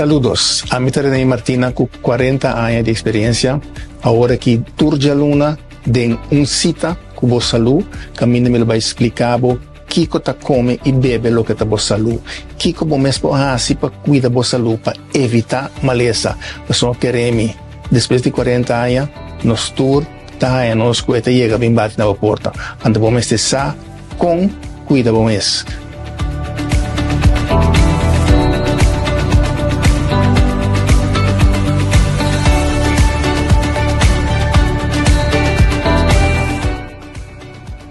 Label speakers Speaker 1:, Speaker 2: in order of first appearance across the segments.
Speaker 1: Saludos, ami ta Rene Martina ku 40 aña di eksperensia. Awor aki tur djaluna den un sita ku bo salú, kaminda mi lo bai splika bo kiko ta kome i bebe loke ta bo salú, kiko bo mes por hasi pa kuida bo salú pa evitá malesa. Pasobra kere mi, despues di 40 aña nos tur ta haña nos ku e ta yega bin bati na bo porta. Anto bo mester sa kon kuida bo mes.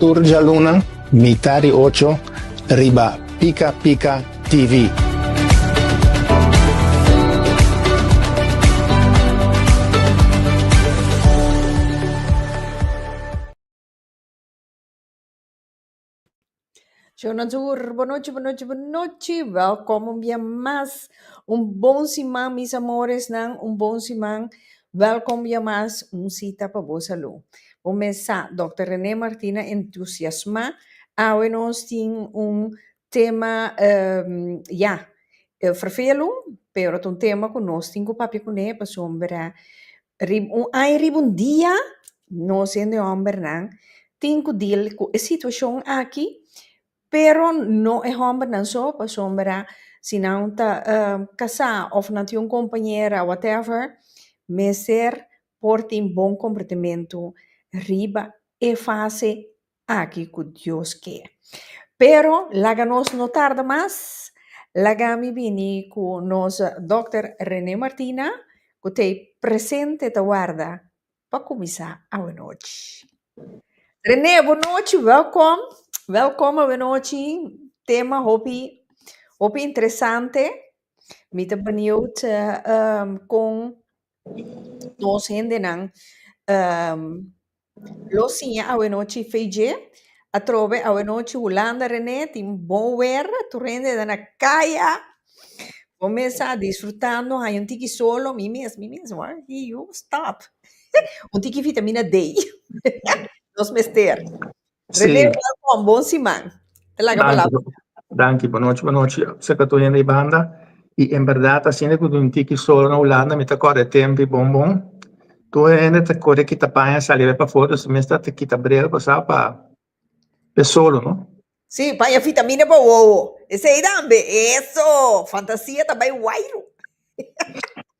Speaker 1: Tur djaluna mitá di ocho riba Pika Pika TV.
Speaker 2: Shonazur, bonochi, bonochi, bonochi. Welkom un bia mas. Un bon siman, mis amoresnan, un bon siman. Welkom bia mas, un sita pa bo salú. Bo mes sa, Dòkter René Martina entusiasmá. Awe nos tin un tema, ya, ferfelu, pero ta un tema ku nos tin ku papia kuné pasobra riba un aña riba un dia nos hende hòmbernan tin ku deal ku e situashon aki, pero no e hòmbernan so pasobra si nan ta kasá òf nan tin un kompañera whatever mester por tin bon komportamentu riba e fase aki ku Dios ke. Pero laga nos no tarda mas, laga mi bini ku nos Dòkter Rene Martina ku t'ei presente ta warda pa kuminsá awenochi. Rene, bonochi, wèlkòm, wèlkòm awenochi, tema hopi hopi interesante, mi ta beniut kon nos hendenan lo siña awenochi feidje. Atrobe awenochi Hulanda René tin bon wer, tur hende ta na kaya. Bo mes sa disfrutando haña un tiki solo, mi mes, mi mes hoor, you stop. Un tiki vitamina D. Nos mester. René,
Speaker 1: Sí.
Speaker 2: welkom, bon siman. Te laga
Speaker 1: Danki,
Speaker 2: palabra.
Speaker 1: danki. Bonochi, bonochi. Seka tur hende ei banda. I en bèrdat asina ku un tiki solo na Hulanda mi ta kòrda e tempu i bon bon. Tur hende ta kore kita paña sali bai pafó, dus mi mester ta kita bril pasá pa e solo, no?
Speaker 2: Sí, paña vitamina pa wowo. Esei tambe. Eso! Fantasia ta bai wairu.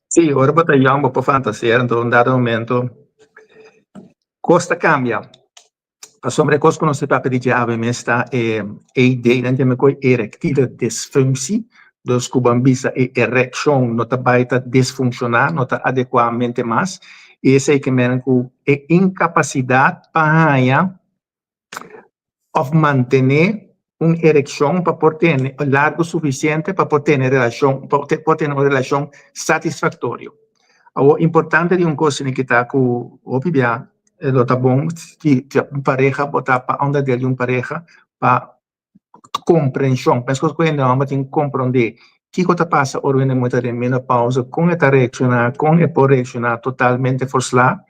Speaker 1: Sí, ora bo ta yòn bo por fantaseer, anto un dado momento kos ta kambia. Pasobra e kos ku nos ta papia di dje awe mes ta e ED, nan yama ku erectiele disfunctie, dus ku bo a bisa e ereccion no ta bai ta disfunciona, no ta adecuadamente mas, i esei ke menen ku e incapacidad pa haña of mantene un ereccion pa por tene largo suficiente pa por tene relacion, pa por tene un relacion satisfactorio. Awor importante di un kos esaki ta ku hopi bia lo ta bon si un pareha bo ta pa onderdeel di un pareha pa komprenshon. Meskos ku hende hòmber tin komprondé kiko ta pasa ora un hende muhé ta den menopausa, kon e ta reakshoná, kon e por reakshoná totalmente forslá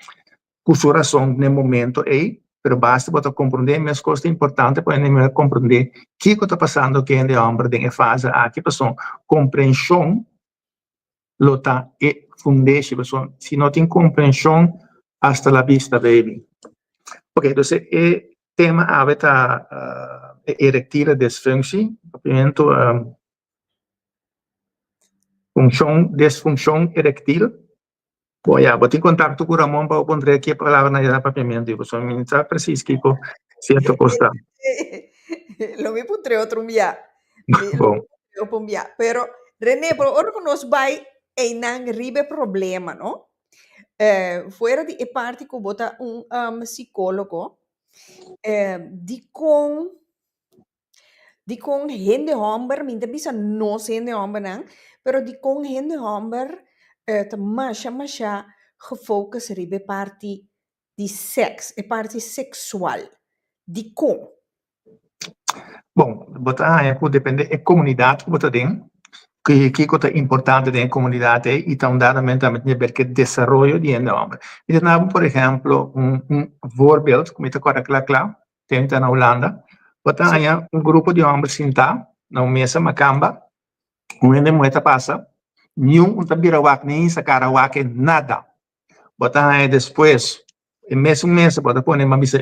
Speaker 1: ku su rason den e momento ei, pero basta bo ta komprondé. Meskos ta importante pa hende muhé komprondé kiko ta pasando ku e hende hòmber den e fase aki pasobra komprenshon lo ta e fundeshi pasobra si no tin comprension hasta la vista baby. Ok, entonces e tema awe ta e erectiele disfunctie, papiamento funcion disfuncion erectiel. Bo ya, bo tin contacto cu Ramon pa bo pondre ki e palabranan ya na papiamento y pasobra mi no sa precies kico cierto cos ta.
Speaker 2: Lo mi puntra otro un bia.
Speaker 1: Bon.
Speaker 2: Otro un bia. Pero René, pero ora cu nos bay eynan riba e problema, no? Eh, fuera di e parti cu bo ta un um, psicólogo, eh, dicon Dikon hende hòmber, mi ta bisa nos hende hòmbernan, pero dikon hende hòmber ta masha masha gefocus riba e parti di sèks, e parti seksual. Dikon?
Speaker 1: Bon, bo ta haña ku depende e komunidat ku bo ta den, kiko ta importante den e komunidat ei i ta un dado momento tambe tin haber ku e desaroyo di hende hòmber. Mi ta duna bo por ehèmpel un voorbeeld ku mi ta kòrda kla kla. Ten ta na Hulanda, bo ta haña un grupo di hòmber sintá na un mesa makamba, un hende muhé ta pasa. Niun un ta bira wak ni hisa kara wak e nada. Bo ta haña despues e mesun mesa bo ta pone mami bisa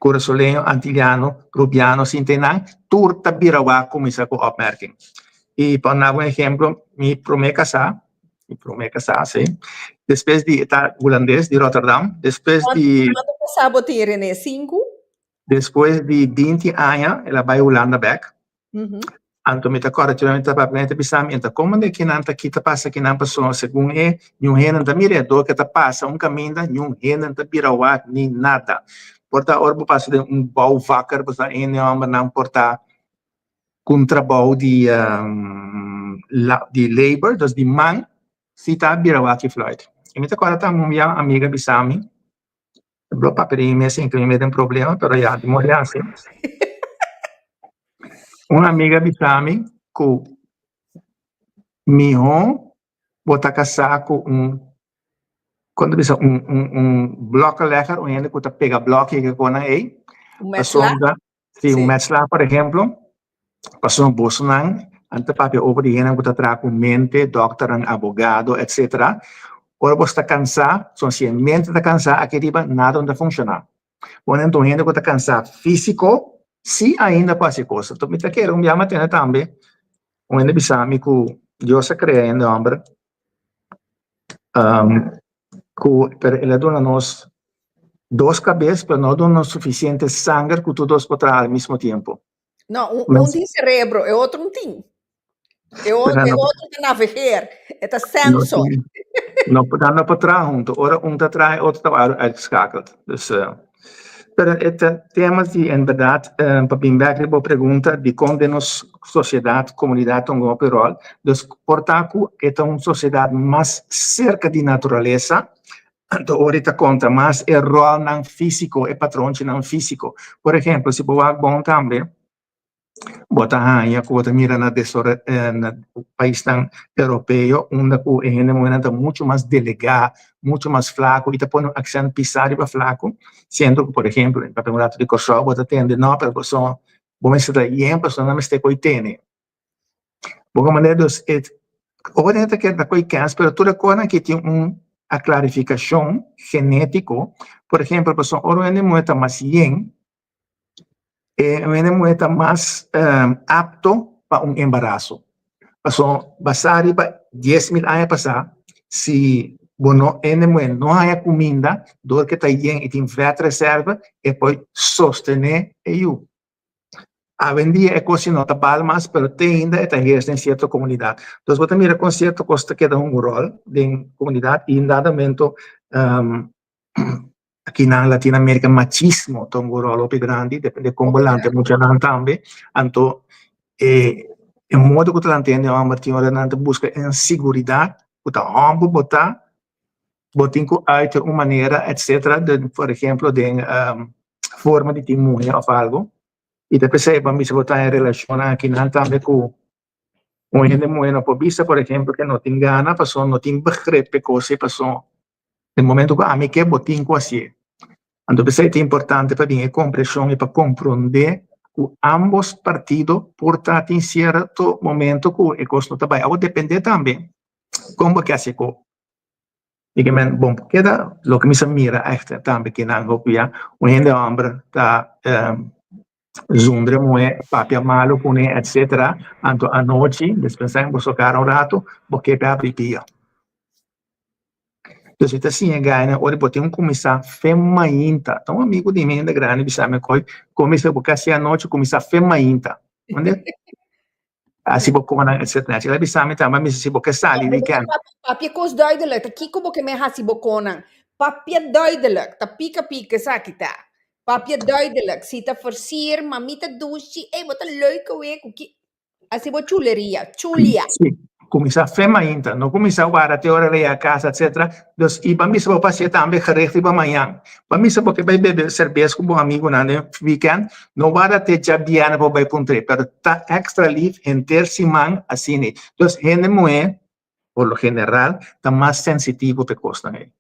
Speaker 1: Kurasoleño, Antiliano, Rubiano sinta einan, tur ta bira wak kuminsá ku opmerking. I pa duna bo un ehemplo, mi promé kasá, mi promé kasá, sí, despues di e ta hulandes di Rotterdam, despues di.
Speaker 2: Kuantu kasá bo tin, René? Sinku?
Speaker 1: Despues di binti aña el a bai Hulanda bek. Anto mi ta kòrda cu mi ta papia mi ta bisa mi, Enta komo de kinan ta kita pasa kinan pasobra segun e niun hende no ta mira e dor ke ta pasa un kaminda niun hende no ta bira wak ni nada. Por ta ora bo pasa den un bouwvakker bo sa hende hòmbernan por ta ku un trabou di di labor dus di man si ta bira wak i fluit. I mi ta kòrda tambe un bia un amiga bisa mi. Blo papia di mi mes sin ku mi mete den problema, pero ya, di mori hasi. Un amiga bisa mi ku mihó bo ta kasá ku un, kon ta bisa, un un un blokkenlegger, un hende ku ta pega blòki i kikonan ei,
Speaker 2: Un mèslá?
Speaker 1: pasobra Si un mètslá, por ehemplo, pasobra bosonan a ta papia over di hendenan ku ta traha ku mente, dòkternan, abogado, etcetera. Ora bo sta kansá, so si e mente ta kansá aki riba nada no ta funshoná. Bo nan ta un hende ku ta kansá físiko, si ainda por hasi kos. Anto mi ta kere un biaha mi a tende tambe un hende bisa mi ku Dios a krea hende hòmber ku pero el a duna nos dos kabes pero no a duna nos sufisiente sanger ku tur dos por traha al mismo tiempo.
Speaker 2: No, un, un tin cerebro, e otro un tin. E otro, e otro ta navegeer, e ta sensor.
Speaker 1: No, no, no por traha hunto. Ora un ta traha, e otro ta wòrdu uitgeschakeld. Dus, uh, pero e tema di en berdad, uh, pa bin bek riba bo pregunta, dikon den nos sosiedat, komunidat ta un hopi ròl. Dus por ta ku e ta un sosiedat mas serka di naturalesa, anto ora e ta konta mas e ròlnan físiko, e patronchinan físiko. Por ehempel, si bo wak bon tambe, bo ta haña ku bo ta mira na na paisnan europeo unda ku e hende muhénan ta muchu mas delegá, muchu mas flaku i ta pone un aksènt pisá riba flaku, siendo ku por ehempel, papia un ratu di Kòrsou, bo ta tende no, pero boso Bo mester ta yen pasobra nan mester koe tene. Bo manera dus e ora nan ta keda koe kens pero tur e kosnan aki tin un a klarifikashon genetiko. Por ehempel pasobra ora un hende muhé ta mas yen e un hende muhé ta mas apto pa un embaraso. Pasobra basá riba 10.000 aña pasá si bo no hende muhé no haña kuminda dor ke ta yen i tin vètreserve e por sostené e yu. Awendia e kos si no ta bal mas pero te ainda e ta heers den sierto komunidat. Entonces bo ta mira kon sierto kos ta keda hunga un ròl den komunidat i indadamento Aki na Latino America machismo ta un rol hopi grandi, depende con bo lanta e muchanan tambe. Anto e e modo cu ta lanta hende homber tin ora nan ta busca e seguridad cu ta homber bo ta, bo tin cu uiter un manera etcetera, den por ejemplo den forma di tin muhe of algo. Y ta pesey bo a bisa bo ta den relacionnan akinan tambe cu un hende muhe no por bisa por ejemplo ke no tin gana pasobra no tin begrip p'e cos ei pasobra den momento ku ami ke bo tin ku hasié. Anto p'esei ta importante pa bin e kompreshon i pa komprondé ku ambos partido por ta tin sierto momento ku e kos no ta bai. Awor dependé tambe kon bo ke hasi e kos. I ke men bon por keda loke mi sa mira ègt tambe kinan hopi ya un hende hòmber ta zundre muhé papia malu kuné etcetera anto anochi despues bo soka un ratu bo ke pe habri pia. Dus mi ta siña gana ora bo tin kuminsá fe mainta. Ta un amigu di mi hende grandi bisa mi koe kuminsá bo kasi anochi kuminsá fe mainta. Mande? Asi bo konan etcetera. El a bisa mi tambe mi si bo ke sali weekend.
Speaker 2: Papia kos duidelijk. Ta kiko bo ke me hasi bo konan? Papia duidelijk. Ta pika pika esaki ta. Papia duidelijk. Si ta versier, ma mi ta dushi. Ey, bo ta leuk awe ku ki. Hasi bo chuleria, chulia.
Speaker 1: Sí, kuminsá fe mainta, no kuminsá wara te ora rei a kasa, etcetera. Dus, i ban bisa bo pasia tambe gericht riba mañan. Ban bisa bo ke bai bebe serbes ku bo amigunan den weekend, no wara te djabièrnè pa bo bai puntr'é, pero ta extra lief henter siman asina. Dus, hende muhé, por lo general, ta mas sensitivo p'e kosnan ei.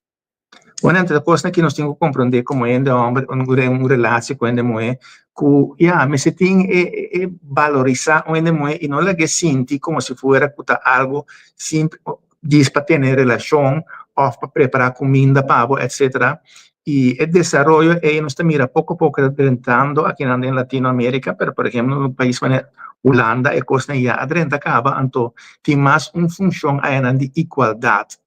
Speaker 1: Bueno, anto e kosnan aki nos tin ku komprondé komo hende hòmber un relatie ku hende muhé ku ya mester tin e e balorisá un hende muhé i no lag'é sinti komo si fuera ku ta algu simpel djis pa tene relashon òf pa prepará kuminda pa bo etcetera. I e desaroyo ei nos ta mira poko poko ta drentando akinan den Latinoamérika, pero por ehemplo un pais manera Hulanda e kosnan ya a drenta kaba, anto tin mas un funshon ayanan di igualdat,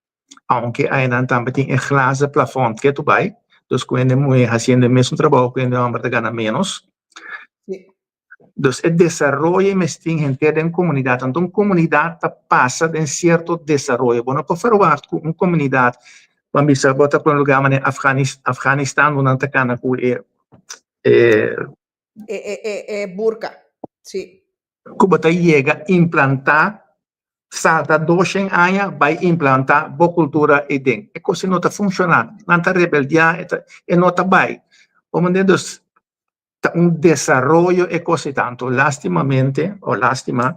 Speaker 1: aunke ayanan tambe tin e glazen plafond ketu bai, dus ku hende muhé hasiendo e mesun trabou ku hende hòmber ta gana ménos. Dus e desaroyo mester tin henter den komunidat. Anto un komunidat ta pasa den sierto desaroyo. Bo no por ferwagt ku un komunidat, ban bisa bo ta ku un lugá manera Afganistan ku nan ta kana ku e
Speaker 2: E e e e burka, si.
Speaker 1: Ku bo ta yega implantá, salta doshen aña bai implantá bo kultura eiden. E kos ei no ta funshoná. Nan ta rebeldiá, e ta e no ta bai. Bo mende? Dus ta un desaroyo e kos ei tantu. Lastimamente o lastima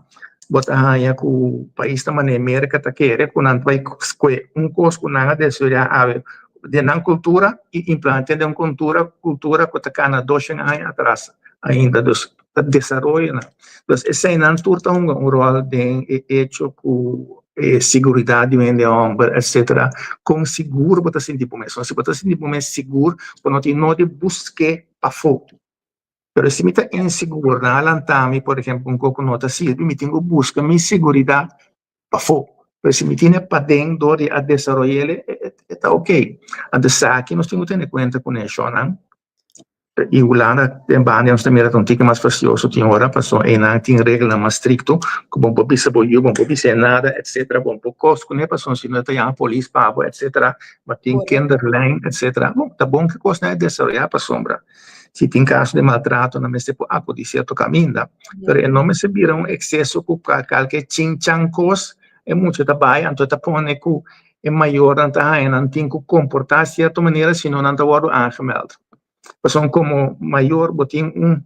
Speaker 1: bo ta haña ku paisnan manera Merka ta kere ku nan ta bai skohe un kos ku nan a desaroyá awe den nan kultura i implant'é den un kultura kultura ku ta kana doshen aña atras ainda. Dus ta desaroyonan. Dus eseinan tur ta hunga un ròl den e echo ku e siguridat di un hende hòmber etcetera. Kon sigur bo ta sinti bo mes? Si bo ta sinti bo mes sigur bo no tin nodi busk'é pafó. Pero si mi ta insigur, nan a lanta mi, por ehempel, un koko no ta sirbi, mi tin ku buska mi siguridat pafó. Pero si mi tine paden dor di a desaroy'el, e ta oké. Anto esaki nos tin ku tene kuenta ku neshonnan. I Hulanda den banda nos ta mira ta un tiki mas fastioso tin ora, pasobra einan tin reglanan mas strikto ku bo no por bisa bo yu, bo no por bis'é nada, etcetera, bo no por kos kuné pasobra si no e ta yama polis pa bo, etcetera. Bo tin kinderlijn, etcetera. Bon, ta bon ku e kosnan a desaroyá pasobra si tin kaso di maltrato nan mester por akudí sierto kaminda. Pero e no mester bira un ekseso ku kalke chinchan kos e mucha ta bai, anto e ta pone ku e mayornan ta haña nan tin ku komportá sierto manera sino nan ta wòrdu aangemeld. Pasobra komo mayor bo tin un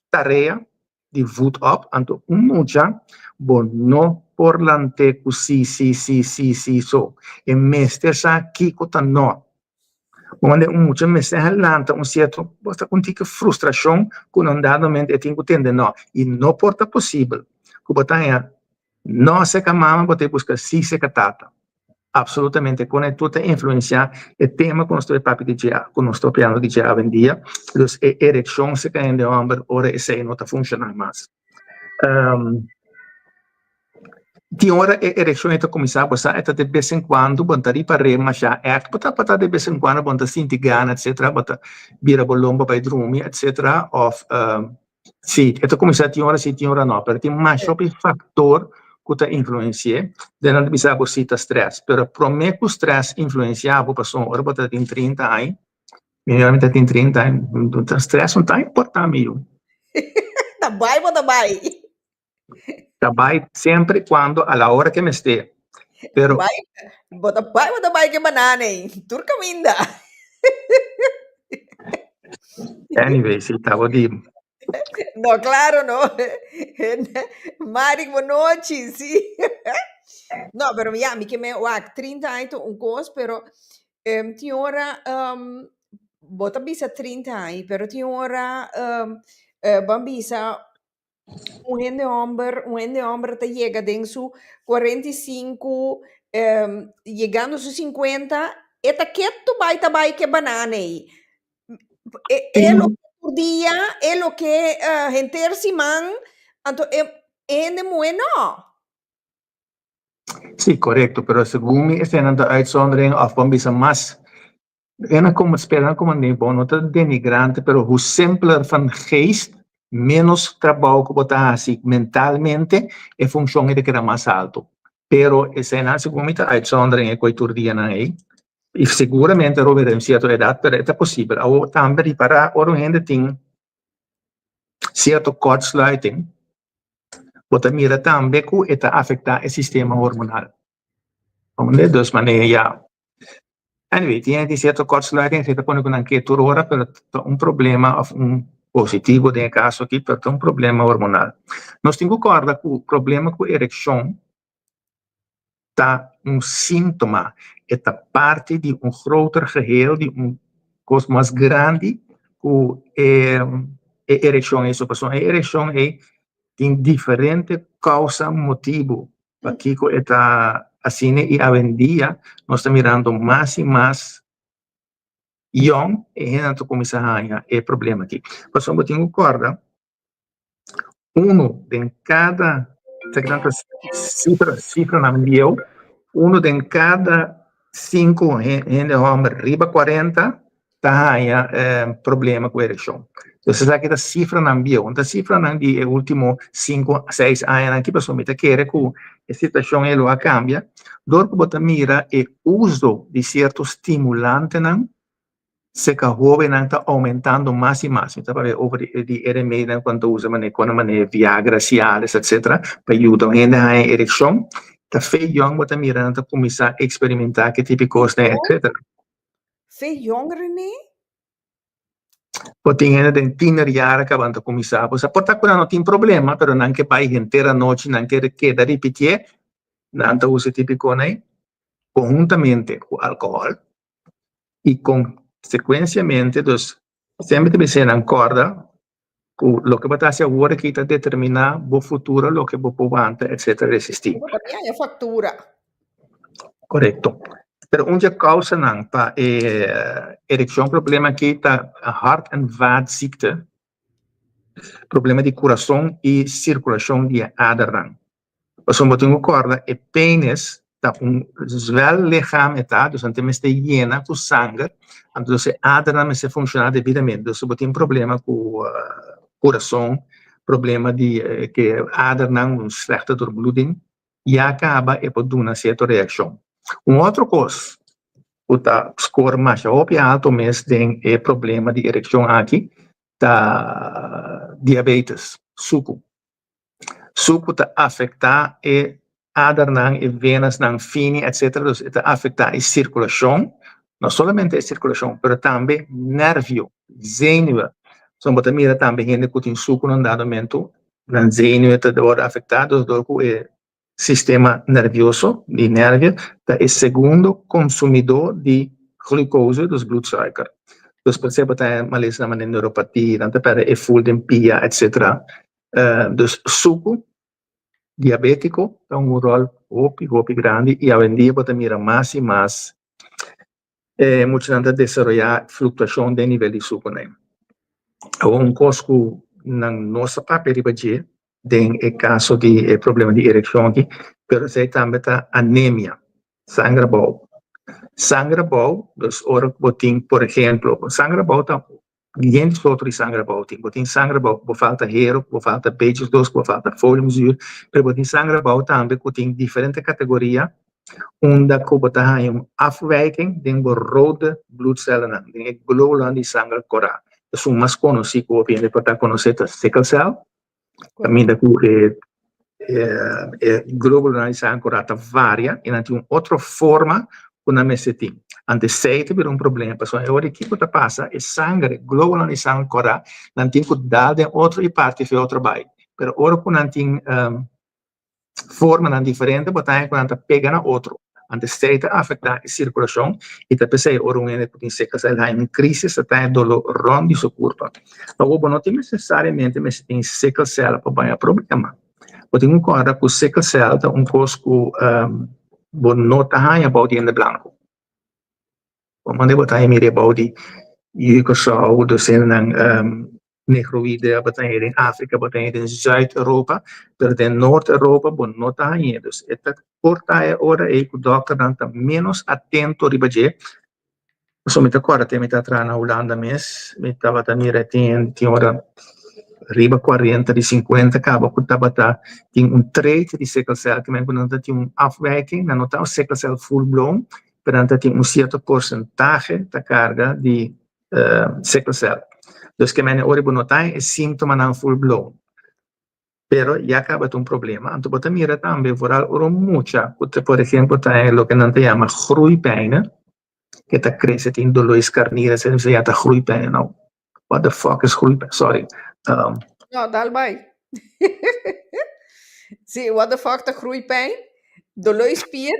Speaker 1: tarea di voet op, anto un mucha bo no por lant'é ku si, si, si, si, si so. E mester sa kiko ta no. Bo manda un mucha mester a lanta un sierto, bo ta ku un tiki frustrashon ku na un dado momento e tin ku tende no. I no por ta posibel ku bo ta haña no seka mama bo ta buska si seka tata. Absolutamente, kon e tur ta influenciá e tema ku nos ta papia di dje, ku nos ta papiando di dje awendia, dus e erekshon si ka hende hòmber ora esei no ta funshoná mas. Tin ora e erekshon ei ta kuminsá, bo sa e ta de bes en kuando, bo no ta ripar'é mashá ègt, bo ta ta de bes en kuando bo no ta sinti gana etcetera, bo ta bira bo lomba bai drumi etcetera òf Sí, e ta kuminsá tin ora sí, tin ora no, pero tin mas hopi faktor ku ta influensi'é. Den nan ta bisa bo si ta strès, pero promé ku strès influensiá bo pasobra ora bo ta tin trinta aña, mi ora mi ta tin trinta aña, strès no ta importá mi yu.
Speaker 2: Ta bai bo ta bai.
Speaker 1: Ta bai semper i kuando a la ora ke mester. Pero
Speaker 2: Bai, bo ta bai, bo ta bai ke banana ei, tur kaminda.
Speaker 1: Anyway, si ta bo di.
Speaker 2: No, claro, no. Marik, bonochi, sí. No, pero ya, mi ke me wak, 30 aña ta un kos, pero em, tin ora em, bo ta bisa 30 aña, pero tin ora em, eh, ban bisa Un hende homber, un hende homber ta yega den su 45, em, yegando su 50, e ta ketu bai ta bai ke banana ei. E, e lo ke tur dia, e lo ke eh, henter siman, anto e, e hende muhé no.
Speaker 1: Sí, korekto, pero segun mi eseinan ta uitzondering òf bo a bisa mas Ena como spera como ne bo no ta denigrante pero hoe simpler van geest menos trabou ku bo ta hasi mentalmente e funcion ei ta keda mas alto. Pero eseinan segun mi ta uitzondering e koe tur dianan ei y seguramente Robert den cierto edad pero e ta posibel. Awor tambe ripara ora un hende tin cierto kortsluiting bo ta mira tambe ku e ta afecta e sistema hormonal. Dus manera ya Anyway, tin hende tin cierto kortsluiting, esei ta pone cu nan ke tur ora, pero ta un problema of un positivo den e caso aki, pero ta un problema hormonal. Nos tin cu corda cu problema cu ereccion ta un síntoma, e ta parti di un groter geheel, di un kos mas grandi ku e e erekshon ei. So pasobra e erekshon ei tin diferente kousa, motibu pakiko e ta asina i awendia nos ta mirando mas i mas yòn e hendenan ta kuminsá haña e problema aki. Pasobra bo tin ku kòrda Uno den kada, sifra, sifranan bieu, uno den kada sinku hende hòmber riba kuarenta ta haña problema ku erekshon. Entonces esaki ta sifranan bieu, no ta sifranan di e último sinku, seis añanan aki, pasobra mi ta kere ku e situashon ei lo a kambia dor ku bo ta mira e uso di sierto stimulantenan Seka hóbennan ta oumentando mas i mas. Mi ta papia over di e remedinan ku nan ta usa manera kon manera Viagra, Cialis etcetera pa yuda un hende haña erekshon. Ta fe yòn bo ta mira nan ta kuminsá eksperimentá ke tipo di kosnan etcetera.
Speaker 2: Fe yòn René?
Speaker 1: Bo tin hende den tienerjaren kaba nan ta kuminsá. Bo sa por ta ku nan no tin problema pero nan ke bai henter anochi, nan ke keda ripitié, nan ta usa e tipo di kosnan ei konhuntamente ku alkohòl. I konsekuensiamente dus semper ta bisa nan kòrda ku loke bo ta hasi awor aki ta determiná bo futuro, loke bo por wanta etcetera resistí.
Speaker 2: Bo ta biaña faktura.
Speaker 1: Korekto. Pero un di e kousanan pa e erekshon problema aki ta hart en vaatziekte, problema di kurason i sirkulashon di e adernan. Pasobra bo tin ku kòrda e penis ta un zwellichaam e ta, dus nan mester yena ku sanger, anto dus e adernan mester funshoná debidamente. Dus si bo tin problema ku kurason, problema di ke adernan, un slechte doorbloeding, ya kaba e por duna sierto reakshon. Un otro kos ku ta skor masha hopi alto mes den e problema di erekshon aki ta diabetes, suku. Suku ta afektá e adernan, e venasnan fini, etcetera, dus e ta afektá e sirkulashon, no solamente e sirkulashon, pero tambe nervio, zenuwe. So bo ta mira tambe hende ku tin suku na un dado momento, nan zenuwe ta wòrdu afektá, dus dor ku e Sistema nervioso di nervio ta e segundo konsumidó di glucose, dus bloedsuiker. Dus por esei bo ta malesa manera neuropatia, nan ta pèrdè e ful den pia, etcetera. Dus suku diabétiko ta un ròl hopi hopi grandi i awendia bo ta mira mas i mas E muchanan ta desaroyá fluktuashon den nivel di sukunan. Awor un kos ku nan no sa papia riba dje den e kaso di e problema di erekshon aki, pero esei tambe ta anemia, sanger abou. Sanger abou, dus ora ku bo tin por ehemplo, sanger abou ta Yen soorto di sanger abou tin. Bo tin sanger abou ku bo falta hero, ku bo falta B-dos, ku bo falta foliumzuur, pero bo tin sanger abou tambe ku tin diferente kategoria unda ku bo ta haña un afwijking den bo rode bloedcellennan, den e glóbulonan di sanger kòrá. Esun mas konosí ku hopi hende por ta konosé ta sikkelcel. Kaminda ku e e glóbulonan di sanger kòrá ta varia i nan tin un otro forma ku nan mester tin. Anto esei ta bira un problema pasobra e ora kiko ta pasa e sanger, e glóbulonan di sanger kòrá nan tin ku dal den otro i parti for e otro bai. Pero ora ku nan tin formanan diferente bo ta haña ku nan ta pega na otro. Anto esei ta afektá e sirkulashon i ta p'esei ora un hende ku tin sikkelcel haña un krisis ta haña doló rònt di su kurpa. Awor bo no tin nesesariamente mester tin sikkelcel pa baña problema. Bo tin ku kòrda ku sikkelcel ta un kos ku bo no ta haña bou di hende blanku. Bo manda bo ta haña mira bou di yu Kòrsou, dus hendenan negroïde, bo ta haña den Afrika, bo ta haña den Zuid Europa, pero den Noord Europa bo no ta hañ'é. Dus e ta por ta e ora ei ku dòkternan ta ménos atento riba dje. Pasobra mi ta kòrda te mi ta traha na Hulanda mes, mi tabata mira tin tin ora riba kuarenta di sinkuenta kaba ku tabata tin un trait di sikkelcel, ke men ku nan ta tin un afwijking, nan no ta un sikkelcel full blown, pero nan ta tin un sierto porsentahe ta karga di sikkelcel. Dus ke men ora bo no ta e síntomanan full blown, pero ya kaba ta un problema. Anto bo ta mira tambe vooral ora un mucha ku ta por ehempel ta e loke nan ta yama groeipijnen, ke ta krese tin doló di skarnir esei ya ta groeipijnen nou. What the fuck is groeipijn? Sorry.
Speaker 2: No, dal bai. Sí, what the fuck ta groeipijn? Doló i spier,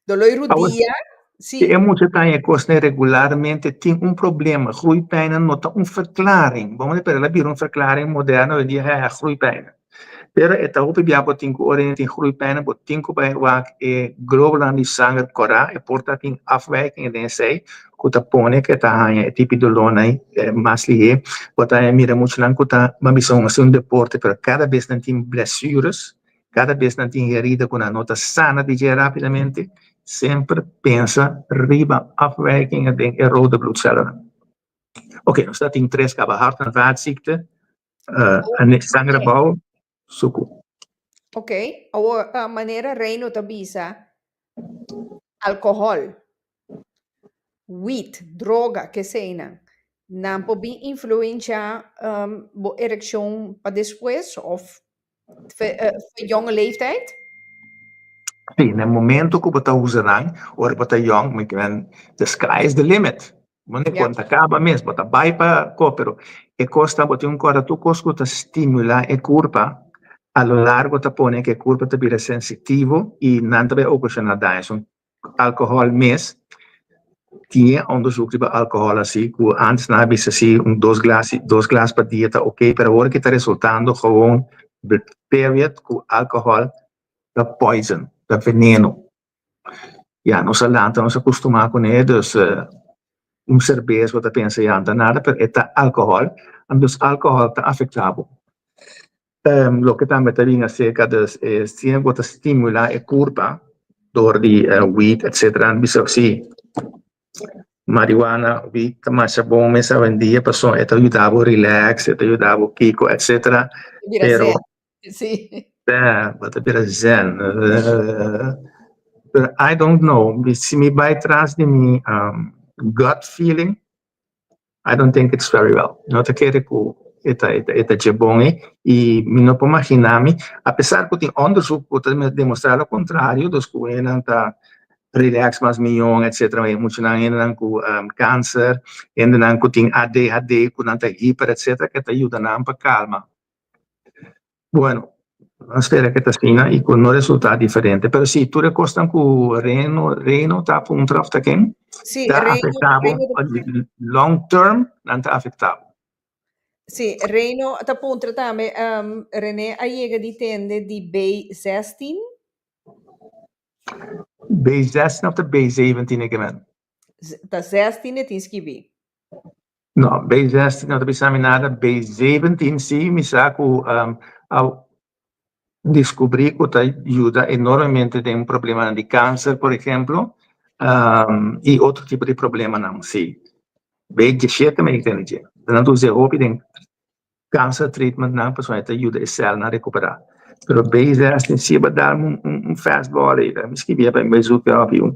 Speaker 2: doló i rudia,
Speaker 1: Si e mucha ta haña e kosnan regularmente tin un problema. Groeipijnen no ta un verklaring. Bon di pero el a bira un verklaring moderno hoy dia ha groeipijnen. Pero e ta hopi bia bo tin ku ora tin groeipijnen bo tin ku bai wak e glóbulonan di sanger kòrá e por ta tin afwijkingen den esei ku ta pone ku e ta haña e tipo di dolónan mas lihé. Bo ta mira muchanan ku ta ban bisa hasi un deporte pero kada bes nan tin blessures. Kada bes nan tin herida ku nan no ta sana di dje rápidamente, semper pensa riba afwijkingen den e rode bloedcellennan. Oké, nos ta tin tres kaba, hart en vaatziekte, sanger abou, suku.
Speaker 2: Oké, awor manera Reino ta bisa, alkohòl, weed, droga, keseinan, nan por bin influensha bo erekshon pa despues òf jonge leeftijd?
Speaker 1: Sí, na momento ku bo ta usa nan, ora bo ta yong, mi kimen, the sky is the limit. Bo no konta kaba mes, bo ta bai pa ko, pero e kos ta, bo tin un kòrda tur kos ku ta stimulá e kurpa, a lo largo ta pone ku e kurpa ta bira sensitivo i nan ta bai okashoná daño. So, alkohòl mes, tin e onderzoek riba alkohòl asi ku antes nan a bisa si un dos glas dos glas pa dia ta oké, pero awor ki ta resultando gewoon period ku alkohòl ta poison, ta veneno. Ya nos a lanta nos a kustumá kuné dus un serbes bo ta pensa ya no ta nada pero e ta alkohòl, anto alkohòl ta afektá bo. Loke tambe ta bin acerca dus e si bo ta stimula e curpa door di weed etcetera nan bisa si marihuana weed ta masha bon mes awendia pasobra e ta yuda bo relax e ta yuda bo kiko etcetera pero bo ta bira zen pero I don't know si mi bai tras di mi gut feeling I don't think it's very well. No ta kere ku e ta e ta dje bon ei i mi no por magina mi, apesar ku tin onderzoek ku ta demostrá lo kontrario, dus ku hendenan ta relax mas mion etcetera, e muchanan hendenan ku kanser, hendenan ku tin ADHD ku nan ta hiper etcetera ke ta yuda nan pa kalma. Bueno, nan spera ke ta asina i ku no resultá diferente. Pero si, tur e kosnan ku Reno, Reno ta puntra òf ta ken,
Speaker 2: Sí,
Speaker 1: ta
Speaker 2: Reino,
Speaker 1: afektá bo
Speaker 2: Reino ta puntra.
Speaker 1: long term, nan ta afektá bo.
Speaker 2: Sí, Reino ta puntra tambe, René a yega di tende di B16?
Speaker 1: B16 òf ta B17 e ke men?
Speaker 2: Ta 16 e tin skibí.
Speaker 1: No, B16 no ta bisa mi nada. B17 sí, mi sa ku a diskubrí ku ta yuda enormemente den problemanan di kanser, por ehemplo, i otro tipo di problemanan, sí. B17 mi a tende dje. Nan ta usa e hopi den Cancer treatment nan pasobra e ta yuda e celnan recupera. Pero B16 si bo dal un un fastball ei mi skibia pa mi bai zoek op yu.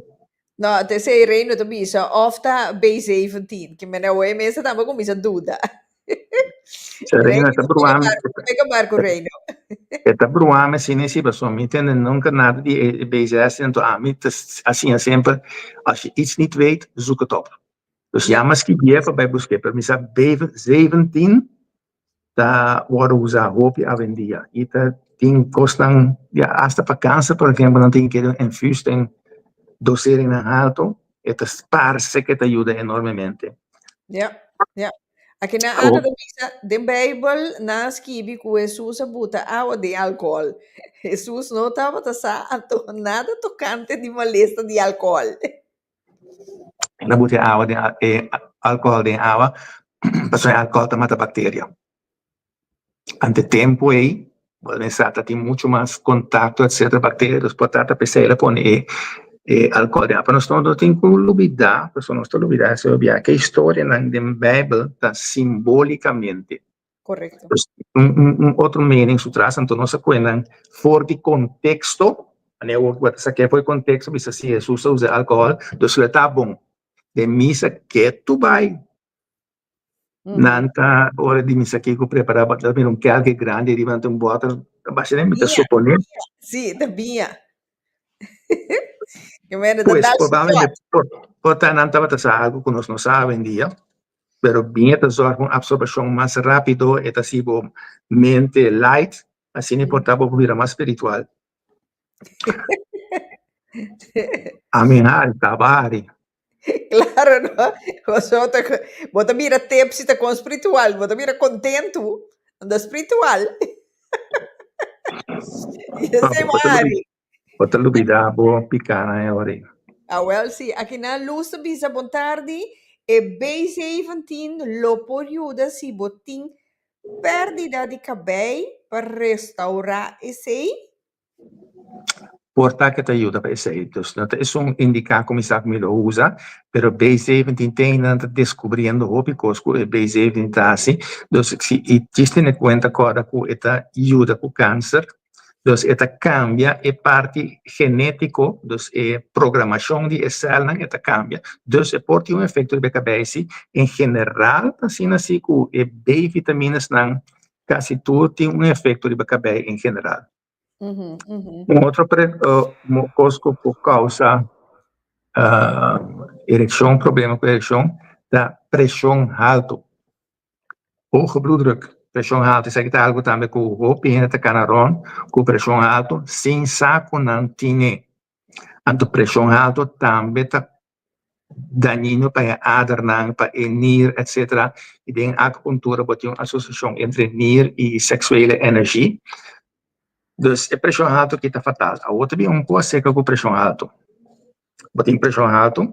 Speaker 2: No, te esei Reino ta bisa of ta B17, ke mene awor e mes ta tambe kuminsa duda.
Speaker 1: Sa Reino e ta bruami.
Speaker 2: Pega barco Reino.
Speaker 1: E ta bruami asina si pasobra mi tende nunca nada di e B16 anto ami ta a siña semper als je iets niet weet zoek het op. Dus ya mas ki bia pa bai busk'é, pero mi sa B17 ta wòrdu usá hopi awendia i ta tin kosnan, ya asta pa kanser por ehempel nan tin ke infuus den doseringnan haltu, e ta parse ke ta yuda enormemente.
Speaker 2: Ja, ja. Aki nan Ana ta bisa, den Bijbel nan a skibi ku Hesus a buta awa den alkohòl. Hesus no tabata sa anto nada tokante di malesa di alkohòl.
Speaker 1: El a buta e awa den e alkohòl den awa pasobra e alkohòl ta mata bakteria. Ante tempu ei bo mester ta tin muchu mas kontakto etsetera bakteria dus por trata p'esei el a pone e e alkohòl den awa. Pero nos no tin ku lubidá pasobra nos ta lubidá esei hopi ke historianan den beibel ta simbolikamente.
Speaker 2: Correcto.
Speaker 1: Pues, un otro mening su tras, anto nos a cuentan for di contexto, ane awor cu ta saké for di contexto, bisa si Jesus a usa alcohol, dus lo ta bon. Den misa ke tu bai, nan ta ora di misa kiko prepara, bo ta mira un kelke grandi riba, anto un bottle, ta basha den, mi ta
Speaker 2: Biña,
Speaker 1: supone.
Speaker 2: Sí, ta biña. Ke mende ta
Speaker 1: Pues,
Speaker 2: dal su
Speaker 1: probablemente,
Speaker 2: shot.
Speaker 1: por ta nan tabata sa algo cu nos no sa awendia. Pero biña ta zorg pa un absorbashon mas rápido, e ta hasi bo mente light, asina e por ta bo bira mas spiritual. Ami hari, taba hari.
Speaker 2: Claro, no? Boso ta, bo ta mira tipsy ta con spiritual, bo ta mira contento, anda spiritual. Y ese
Speaker 1: Bo ta
Speaker 2: hari.
Speaker 1: Bo ta lubida bo pica na e ora ei.
Speaker 2: Ah, wel, sí. Aki na Luz ta bisa bon tardi. E B17 lo por yuda si bo tin pérdida di cabei pa restaura esei?
Speaker 1: Por ta ke ta yuda pa esei. Dus no ta esun indiká ku mi sa ku mi lo usa, pero B17 ten nan ta deskubriendo hopi kos ku e B17 ta hasi. Dus si i djis tene kuenta kòrda ku e ta yuda ku kanser, dus e ta kambia e parti genétiko, dus e programashon di e sèlnan e ta kambia. Dus e por tin un efekto riba e kabei si. En general ta asina si ku e B-vitaminesnan kasi tur tin un efekto riba kabei en general. Un otro kos ku por kousa erekshon, problema ku erekshon, ta preshon haltu. Hoge bloeddruk, preshon haltu, esaki ta algu tambe ku hopi hende ta kana rònt ku preshon haltu sin sa ku nan tine. Anto preshon haltu tambe ta dañino pa e adernan, pa e nir, etcetera. I den akupuntura bo tin un asosiashon entre nir i seksuele energi. Dus e preshon haltu aki ta fatal. Awor ta bin un kos seka ku preshon haltu. Bo tin preshon haltu,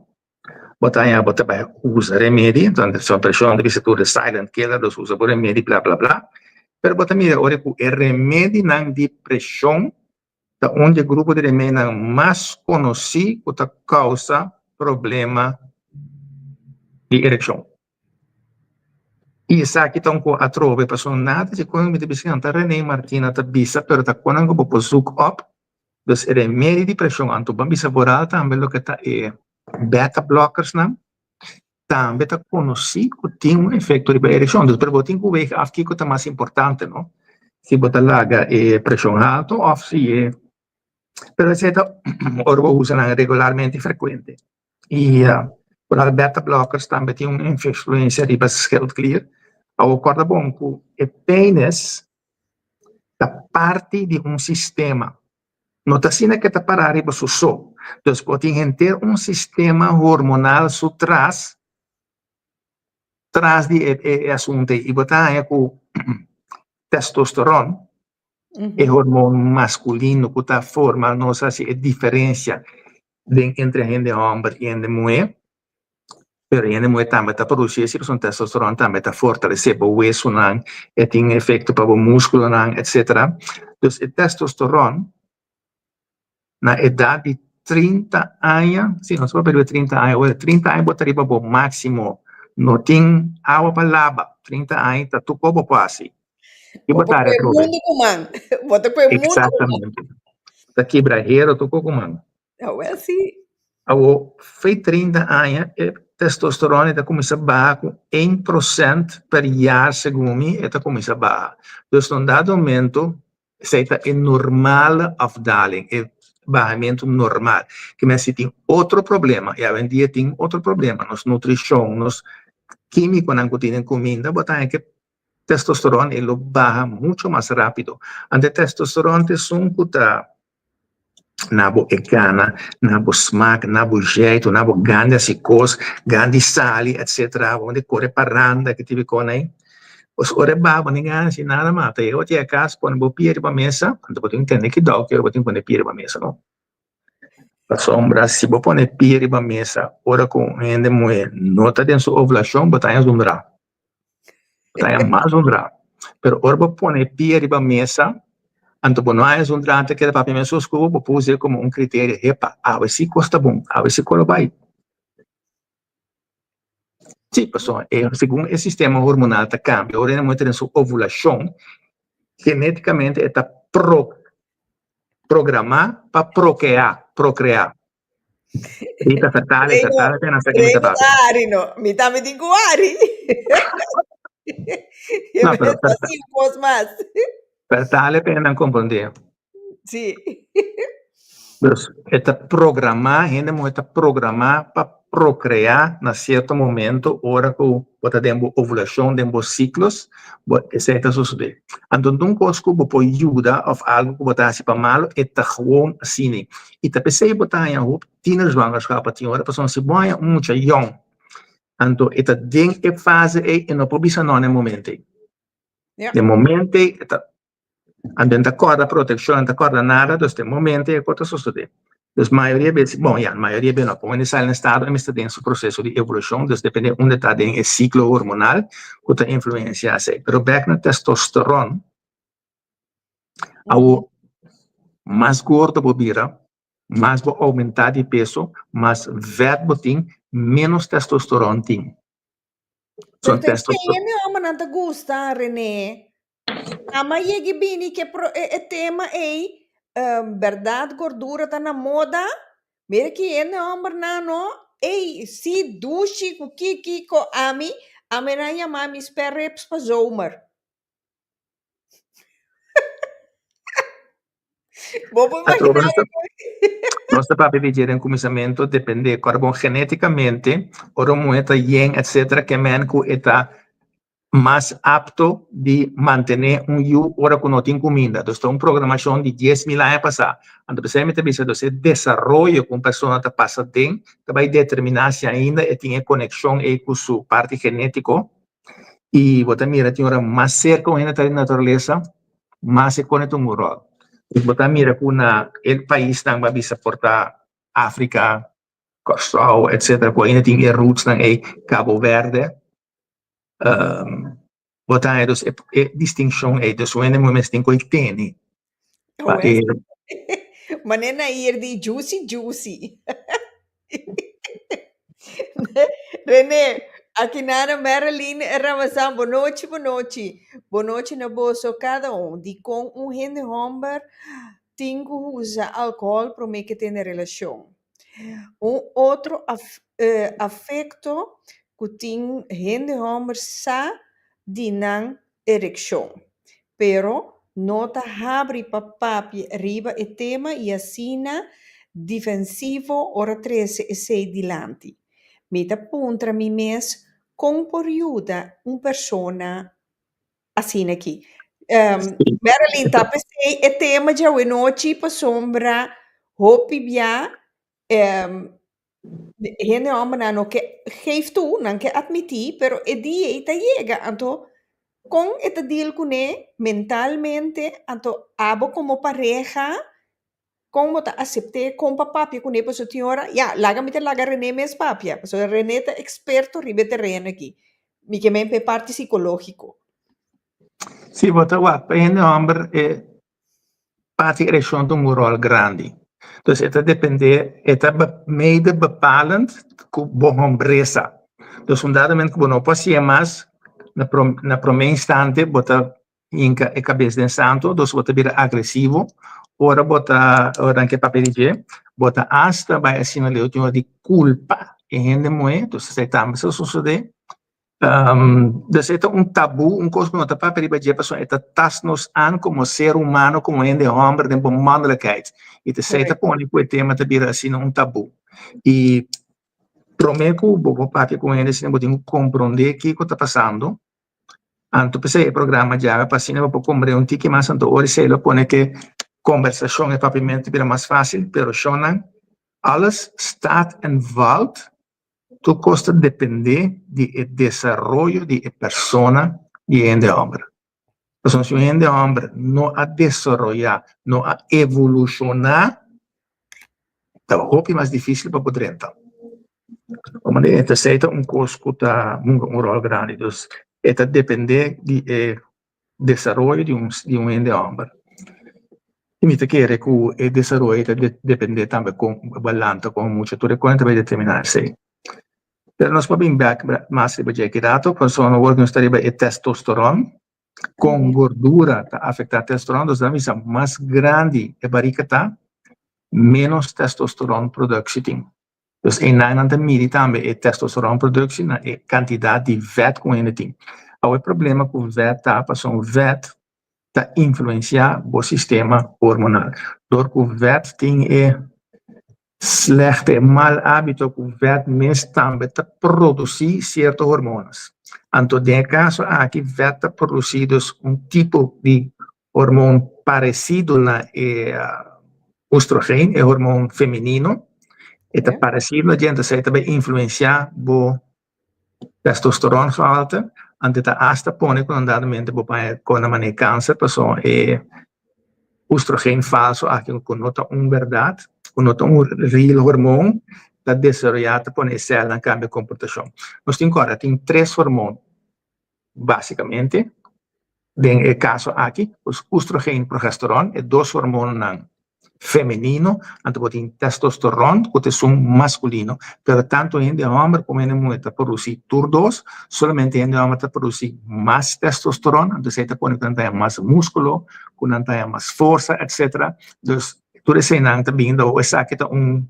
Speaker 1: bo ta haña bo ta bai usa remedi, entonces preshon ta bisa tur de silent killer, dus usa bo remedi bla bla bla. Pero bo ta mira ora ku e remedinan di preshon ta un di e grupo di remedinan mas konosí ku ta kousa problema di erekshon. I esaki ta un ku atrobe pasobra nada di kon mi ta bisa nan ta Rene Martina ta bisa pero ta konan ku bo por zoek op dus e remedi di preshon anto bo a bisa vooral tambe loke ta e beta blockers nan tambe ta konosí ku tin un efekto riba erekshon. Dus pero bo tin ku wega af kiko ta mas importante, no? Si bo ta laga e preshon haltu òf si e pero esei ta ora bo usa nan regularmente i frekuente. I vooral beta blockers tambe tin un influensia riba schildklier. Awor kòrda bon ku e penis ta parti di un sistema. No ta asina ke ta pará riba su so. Dus bo tin henter un sistema hormonal su tras, tras di e e asuntu ei. I bo ta haña ku testosteron, e hormon maskulino ku ta forma nos hasi e diferensia den entre hende hòmber i hende muhé. Pero hende muhé tambe ta produsí esei pasobra testosteron tambe ta fortalesé bo wesunan, e tin efekto pa bo múskulonan, etsetera. Dus e testosteron na edat di 30 aña, si nos papia riba 30 aña, ora 30 aña bo ta riba bo máksimo, no tin awa pa laba, 30 aña ta tur kos bo por hasi. I
Speaker 2: Bo
Speaker 1: bo
Speaker 2: por
Speaker 1: ta
Speaker 2: kue
Speaker 1: atrobe.
Speaker 2: mundu ku man. Bo ta kue mundu ku man.
Speaker 1: Eksaktamente. Ta kibra hero tur kos ku man.
Speaker 2: Awel sí.
Speaker 1: Awor, fe 30 aña e testosterona ta kuminsá baha ku 1% per jaar segun mi e ta kuminsá baha. Dus na un dado momento esei ta e normale afdaling, e bahamentu normal. Ke men si tin otro problema, i awendia tin otro problema, nos nutrishon, nos kímikonan ku tin den kuminda, bo ta haña ke testosterona e lo baha mucho mas rápido. Anto e testosterona ta esun ku ta na bo e gana, na bo smak, na bo jeito, na bo gana di hasi kos, gana di sali, etcetera. Bo di kore paranda, ki tipo di kos ei. Pues ora e baha bo no gana hasi nada mas. Ta yega bo tin e kas, pone bo pia riba mesa, anto bo tin tene kidao ki ora bo tin pone pia riba mesa no. Pasobra si bo pone pia riba mesa ora ku un hende muhé no ta den su ovulashon, bo ta haña zundra. Bo ta haña mas zundra. Pero ora bo pone pia riba mesa, anto bo no haña zundra, ta keda papia mesun ku bo, bo por us'é komo un kriterio, hepa, awe si kos ta bon, awe si kos lo bai. Sí, pasobra e segun e sistema hormonal ta kambia, ora e muhé ta den su ovulashon, genétikamente e ta pro programá pa prokeá, prokreá. Rita fertale,
Speaker 2: Reino,
Speaker 1: fertale pena sa ke mi
Speaker 2: Reino
Speaker 1: ta
Speaker 2: ta
Speaker 1: papia.
Speaker 2: hari no. Mi tambe tin ku hari.
Speaker 1: No, pero
Speaker 2: Ta sin kos mas.
Speaker 1: Fertale pena komprondé.
Speaker 2: Sí.
Speaker 1: Dus e ta programá, hende muhé ta programá pa prokreá na sierto momento ora ku. bo ta den bo ovulashon, den bo siklos, bo esei ta sosodé. Anto un kos ku bo por yuda òf algu ku bo ta hasi pa malu, e ta gewoon asina. I ta p'esei bo ta haña hopi tienerzwangerschap tin ora, pasobra si bo haña un mucha yòn, anto e ta den e fase ei, e no por bisa nò na e momento ei. Den momento ei e ta Anto e ta kòrda protekshon, e ta kòrda nada, dus den momento e por ta sosodé. Dus mayoria bes, bon ya, mayoria bes no, como e sali na estado e mester den su proseso di evolushon, dus depende unda ta den e siklo hormonal ku ta influensiá esei. Pero bèk na testosteron, awor mas gordo bo bira, mas bo oumentá di peso, mas vèt bo tin, ménos testosteron tin.
Speaker 2: Pero te tema hombernan ta gusta, René. Ama yegi bini ke pro, e, e tema ei, um, berdad gordura ta na moda. Mira ki hende hombernan no. Ei, si dushi ku kiki ko ami, ami nan yama mi spare ribs pa zomer. Bo por
Speaker 1: Atrobe
Speaker 2: imaginá
Speaker 1: nos ta, nos ta papia di dje den kuminsamentu, depende, kòrda bon genétikamente, ora un muhé ta yen etcetera, ke men ku e ta mas apto di mantené un yu ora ku no tin kuminda. Dus ta un programashon di 10.000 aña pasá. Anto p'esei mi ta bisa dus e desaroyo ku un persona ta pasa den ta bai determiná si ainda e tin e konekshon ei ku su parti genétiko. I bo ta mira tin ora mas serka un hende ta di naturalesa, mas e kone ta un ròl. Dus bo ta mira ku na e paisnan bo a bisa por ta Afrika, Kòrsou etcetera ku ainda tin e rootsnan ei, Cabo Verde, bo ta haña dus e distinshon ei. Dus un hende mester tin ku e tene pa e.
Speaker 2: Manera Nair di juicy juicy. René, aki nana Marilyn Ramazan, bonochi, bonochi. Bonochi na boso kada un. Dikon un hende hòmber tin ku usa alkohòl promé ke tene relashon? Un otro afekto ku tin hende hòmber sa di nan erekshon, pero no ta habri pa papia riba e tema i asina difensivo ora trese esei dilanti. Mi ta puntra mi mes kon por yuda un persona asina aki. Marilyn, ta p'esei e tema djawe-nochi pasobra hopi bia hende hòmbernan no ke geef toe, nan ke atmití, pero e dia ei ta yega, anto kon e ta deal kuné mentalmente, anto abo komo pareha kon bo ta asept'é, kon pa papia kuné, pasobra tin ora, ya, laga mi ta laga René mes papia, pasobra René ta eksperto riba e tereno aki, mi ke men pa e parti sikológiko.
Speaker 1: Sí, bo ta wak pa hende hòmber e parti erekshon ta un ròl grandi. Dus e ta dependé, e ta mede bepalend ku bo hombresa. Dus un dado momento ku bo no por hasié mas, na na promé instante bo ta hinka e kabes den santo, dus bo ta bira agresivo. Ora bo ta, ora nan ke papia di dje, bo ta asta bai asina leu tin ora di kulpa e hende muhé, dus esei tambe sa sosodé. Dus e ta un tabú, un kos ku no ta papia riba dje pasobra e ta tas nos an komo ser humano, komo hende hòmber den bo mannelijkheid. I ta esei ta pone ku e tema ta bira asina un tabú. I promé ku bo por papia ku un hende asina bo tin ku komprondé kiko ta pasando. Anto p'esei e programa djawe pa asina bo por komprendé un tiki mas anto ora esei lo pone ke kombersashon e papiamentu bira mas fásil, pero shonnan alles staat en valt. Tur kos ta dependé di e desaroyo di e persona di e hende hòmber. Pasobra si un hende hòmber no a desaroyá, no a evolushoná, ta hopi mas difísil pa por drenta. Pasobra esei ta un kos ku ta hunga un ròl grandi. Dus e ta dependé di e desaroyo di un di un hende hòmber. I mi ta kere ku e desaroyo ta dependé tambe kon bo a lanta komo mucha, tur e kos ta bai determiná esei. Pero nos por bin bèk mas riba dje aki rato, pasobra awor nos ta riba e testosteron, kon gordura ta afektá testosteron, dus nan bisa mas grandi e barika ta, ménos testosteron produkshi tin. Dus einan nan ta midi tambe e testosteron productie na e kantidat di vèt ku un hende tin. Awe e problema ku vèt ta pasobra vèt ta influensiá bo sistema hormonal. Dor ku vèt tin e. Slechte, mal hábito ku vèt mes tambe ta produsí sierto hormonas. Anto den e kaso aki vèt ta produsí dus un tipo di hormon paresido na e oestrogeen, e hormon femenino. E ta paresido na dje, entonces e ta bai influensiá bo testosteron gehalte, anto e ta asta pone ku andadamente bo paña kona manera kanser pasobra e oestrogeen falso aki ku no ta un bèrdat, ku no ta un real hormon, ta desaroyá ta pone e sèlnan kambia komportashon. Nos tin ku ora tin tres hormon básikamente den e kaso aki, pues oestrogeen, progesteron, e dos hormonnan femenino, anto bo tin testosteron ku ta esun maskulino, pero tantu hende hòmber komo hende muhé ta produsí tur dos, solamente hende hòmber ta produsí mas testosteron, anto esei ta pone ku nan ta haña mas múskulo, ku nan ta haña mas forsa, etcetera. Dus tur eseinan ta bin dor esaki ta un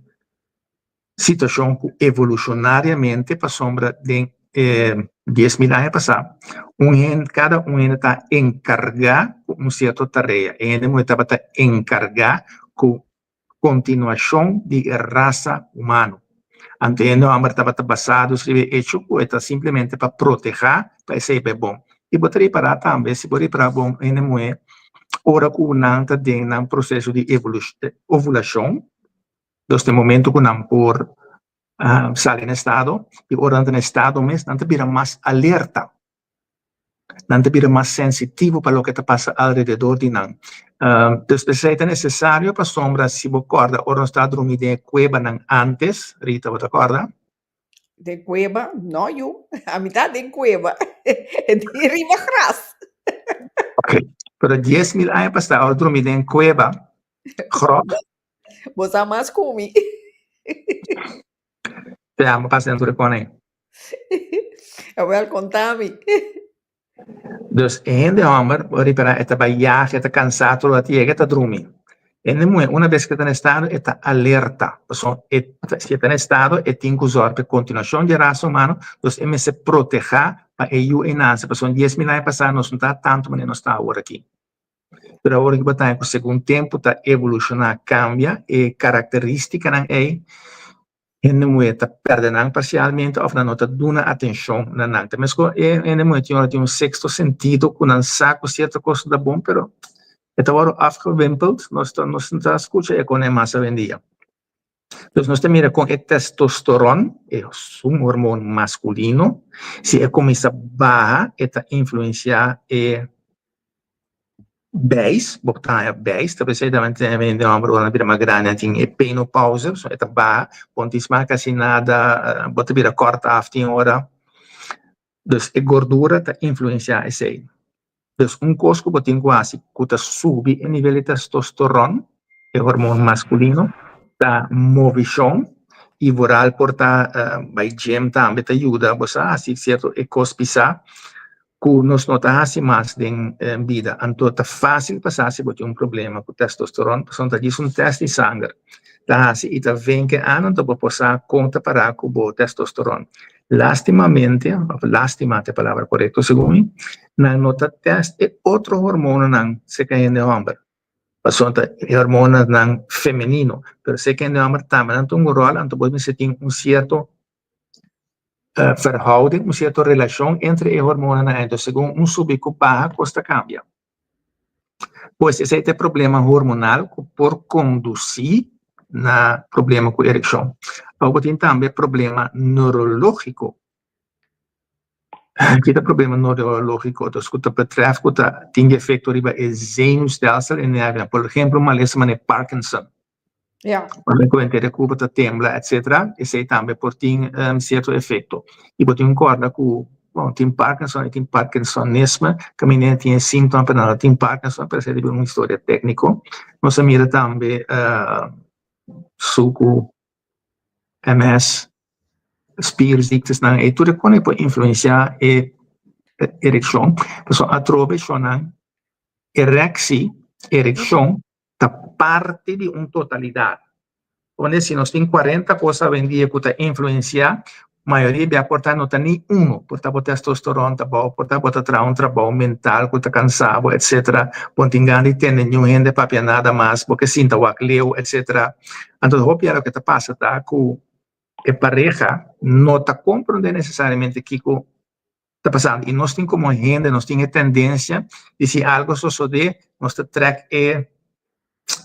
Speaker 1: situashon ku evolushonariamente pasobra den e 10.000 aña pasá un hende kada un hende ta enkargá ku un sierto tarea. E hende muhé tabata enkargá ku kontinuashon di e rasa humano. Anto e hende hòmber tabata basado riba e echo ku e ta simplemente pa protehá pa esei bai bon. I bo ta ripará tambe si bo ripará bon hende muhé ora ku nan ta den nan proseso di ovulashon, Dus den momento ku nan por sali na estado i ora nan ta na estado mes nan ta bira mas alerta, nan ta bira mas sensitivo pa loke ta pasa alrededor di nan. Dus p'esei ta nesesario pasobra si bo kòrda ora nos ta drumi den e kuebanan ántes, Rita bo ta kòrda?
Speaker 2: Den kueba? No yu, ami ta den kueba, di riba gras.
Speaker 1: Ok, pero 10.000 aña pasá ora drumi den kueba, gròt.
Speaker 2: Bo sa mas ku mi.
Speaker 1: Te amo pasa den tur e kone.
Speaker 2: Awel, konta mi.
Speaker 1: Dus e hende hòmber, bo ripará, e ta bai yaga, e ta kansá tur ora ta yega, e ta drumi. E hende muhé, una bes ku e ta na estado, e ta alerta. Pasobra e si e ta na estado, e tin ku zòrg pa e kontinuashon di e rasa humano, dus e mester protehá pa e yu ei nase. Pasobra 10.000 aña pasá nos no ta tantu manera nos ta awor aki. Pero awor ki bo ta haña ku segun tempu ta evolushoná, kambia e karakterístikanan ei, hende muhé ta pèrdè nan parsialmente òf nan no ta duna atenshon na nan. Ta meskos e hende muhé tin ora tin un sexto sentido ku nan sa ku sierto kos no ta bon, pero e ta wòrdu afgewimpeld, nos ta nos no ta skucha e kos mas awendia. Dus nos ta mira kon e testosteron, e un hormon maskulino, si e kuminsá baha e ta influensiá e beis, bo ta haña beis, ta p'esei tambe tin hende hòmber ora nan bira mas grandi nan tin e penopauze, so e ta baha, bo no tin smak kasi nada, bo ta bira kòrt af tin ora. Dus e gordura ta influensiá esei. Dus un kos ku bo tin ku hasi ku ta subi e nivel di testosteron, e hormon maskulino, ta movishon i vooral por ta bai gym tambe ta yuda bo sa hasi sierto e kos pisá ku nos no ta hasi mas den bida. Anto ta fásil pa sa si bo tin un problema ku testosteron pasobra ta djis un tèst di sanger ta hasi i ta venke anan anto bo por sa kon ta pará ku bo testosteron. Lastimamente, of lastima ta e palabra korekto segun mi, nan no ta tèst e otro hormonanan serka hende hòmber. Pasobra ta e hormonanan femenino, pero serka hende hòmber tambe nan ta un ròl, anto bo mester tin un sierto verhouding, un sierto relashon entre e hormonanan. Anto segun un subi ku baha kos ta kambia. Pues esei ta e problema hormonal ku por kondusí na problema ku erekshon. Awor bo tin tambe problema neurológiko. Ki ta problema neurológiko? Dus ku ta betrèf ku ta tin di efekto riba e zenuwstelsel, e nervionan. Por ehempel, malesa manera Parkinson.
Speaker 2: Ja.
Speaker 1: Ora ku henter e kurpa ta tembla etcetera, esei tambe por tin sierto efekto. I bo tin ku kòrda ku, bon, tin Parkinson i tin Parkinsonisme, kaminda hende tin e síntoma pero nan no tin Parkinson, pero esei ta bira un historia tékniko. Nos a mira tambe suku, MS, spierziektes-nan, ei tur e kos por influensiá e erekshon. Pasobra atrobe shonnan ereksi, erekshon, ta parti di un totalidat. Pone si nos tin 40 kos awendia ku ta influensiá, Mayoria bia por ta no ta ni uno, por ta bo testosteron ta bou, por ta bo ta traha un trabou mental ku ta kansa bo, etcetera. Bo no tin gana di tende niun hende papia nada mas, bo ke sinta wak leu, etcetera. Anto hopi a loke ta pasa ta ku e pareha no ta komprondé nesesariamente kiko ta pasando. I nos tin komo hende, nos tin e tendensia di si algo sosodé, nos ta trèk e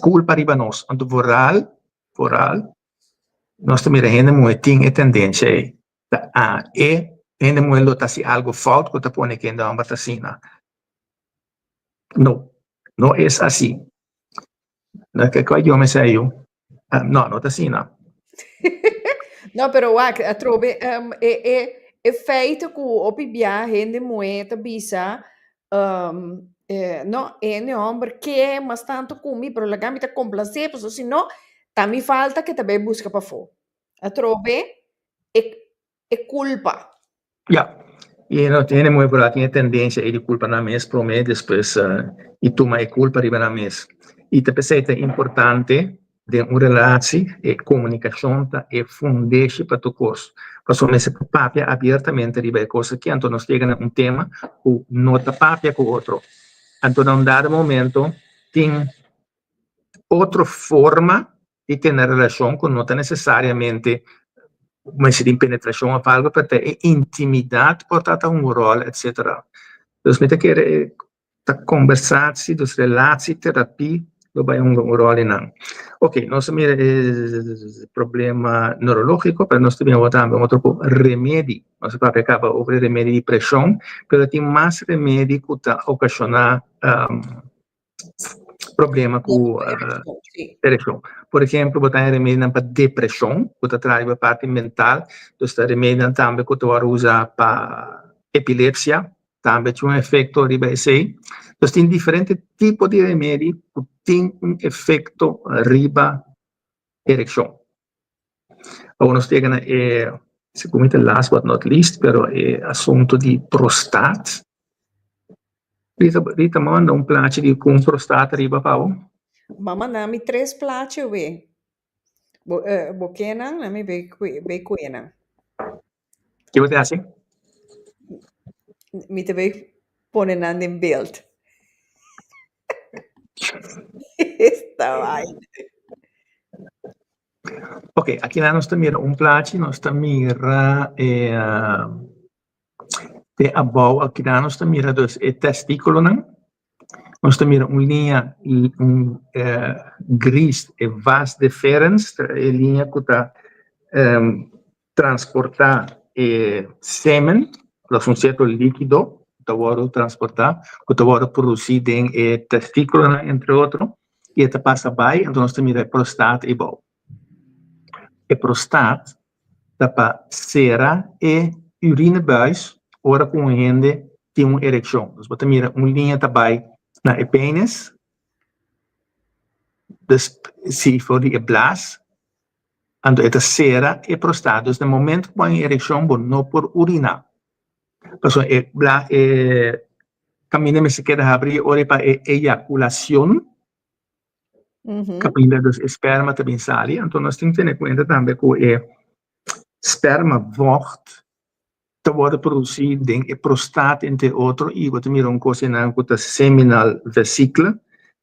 Speaker 1: kulpa riba nos. Anto vooral, vooral, nos ta mira hende muhé tin e tendensia ei. Ta a e hende muhé lo ta hasi algo fout ku ta pone ku hende hòmber ta asina. No, no es así. No ke kua idioma esei yu? No, no ta asina.
Speaker 2: No, pero wak, atrobe um, e, e, e feito ku hopi bia hende muhé ta bisa um, eh, no, hende hòmber ke mas tantu ku mi, pero laga mi ta komplasé, pasobra si no, ta mi falta ke ta bai buska pafó. Atrobe e e kulpa.
Speaker 1: Ja, i no tin hende muhé por a tin e tendensia ei di kulpa nan mes promé, despues i tuma e kulpa riba nan mes. I ta p'esei ta importante den un relatie e komunikashon ta e fundeshi pa tur kos. Pasobra mester por papia abiertamente riba e kos aki, anto nos yega na un tema ku no ta papia ku otro. Anto na un dado momento tin otro forma di tene relashon ku no ta nesesariamente mester tin penetrashon òf algu, pero ta e intimidat por ta ta un ròl etsetera. Dus mi ta kere e ta kombersasi, dus relatieterapie lo bai hunga un ròl einan. Oke, nos a mira e problema neurológiko, pero nos ta bin awor tambe un otro ku remedi. Nos a papia kaba over e remedi di preshon, pero tin mas remedi ku ta okashoná problema ku erekshon. Por ehempel, bo ta haña remedinan pa depreshon, ku ta traha riba parti mental. Dus ta remedinan tambe ku ta wòrdu usa pa epilepsia, tambe tin un efekto riba esei. Dus tin diferente tipo di remedi ku tin un efekto riba erekshon. Awor nos yega na e, segun mi ta last but not least, pero e asunto di prostaat. Rita, Rita, m'a manda un plachi di ku un prostaat ariba pa bo.
Speaker 2: M'a manda mi tres plachi awe. Bo, eh, bo kenan, la mi bay bay kuenan.
Speaker 1: Ke bo ta hasi?
Speaker 2: Mi ta bay pone nan den beeld. Esta vaina.
Speaker 1: Ok, aki nan nos ta mira un plachi, nos ta mira e te abou, aki nan nos ta mira dus e testículonan. Nos ta mira un liña un gris, e vas deferens, e liña ku ta transportá e semen, òf un sierto líkido ku ta wòrdu transportá, ku ta wòrdu produsí den e testíkulonan entre otro, i e ta pasa bai, anto nos ta mira e prostat eibou. E prostat ta pa sera e urinebuis ora ku un hende tin un erekshon. Dus bo ta mira un liña ta bai na e penis, dus si for di e blas, anto e ta sera e prostat. Dus na momento ku bo haña erekshon bo no por uriná. Pasobra e bla e kaminda mester keda habrí ora pa e eyakulashon. Kaminda dus e sperma ta bin sali. Anto nos tin tene kuenta tambe ku e sperma vògt ta wòrdu produsí den e prostat entre otro i bo ta mira un kos einan ku ta seminal vesicle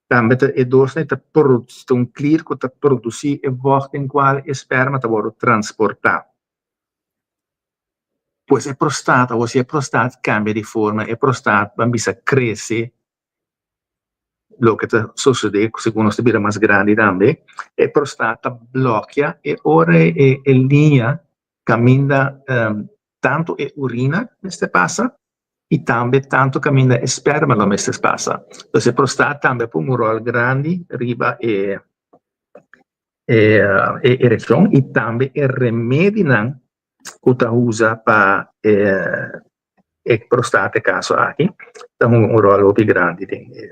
Speaker 1: tambe ta e dosnan ta ta un klier ku ta produsí e vògt den kual e sperma ta wòrdu transportá. Pues e prostat awor si e prostat kambia di forma e prostat ban bisa krese loke ta sosodé segun nos ta bira mas grandi tambe, e prostat ta blòkia e ora e e liña kaminda tantu e urina mester pasa i tambe tantu kaminda e sperma lo mester pasa. Entonces e prostat tambe a pone un ròl grandi riba e e erekshon i tambe e remedinan ku ta usa pa e e prostat e kaso aki ta hunga un ròl hopi grandi den e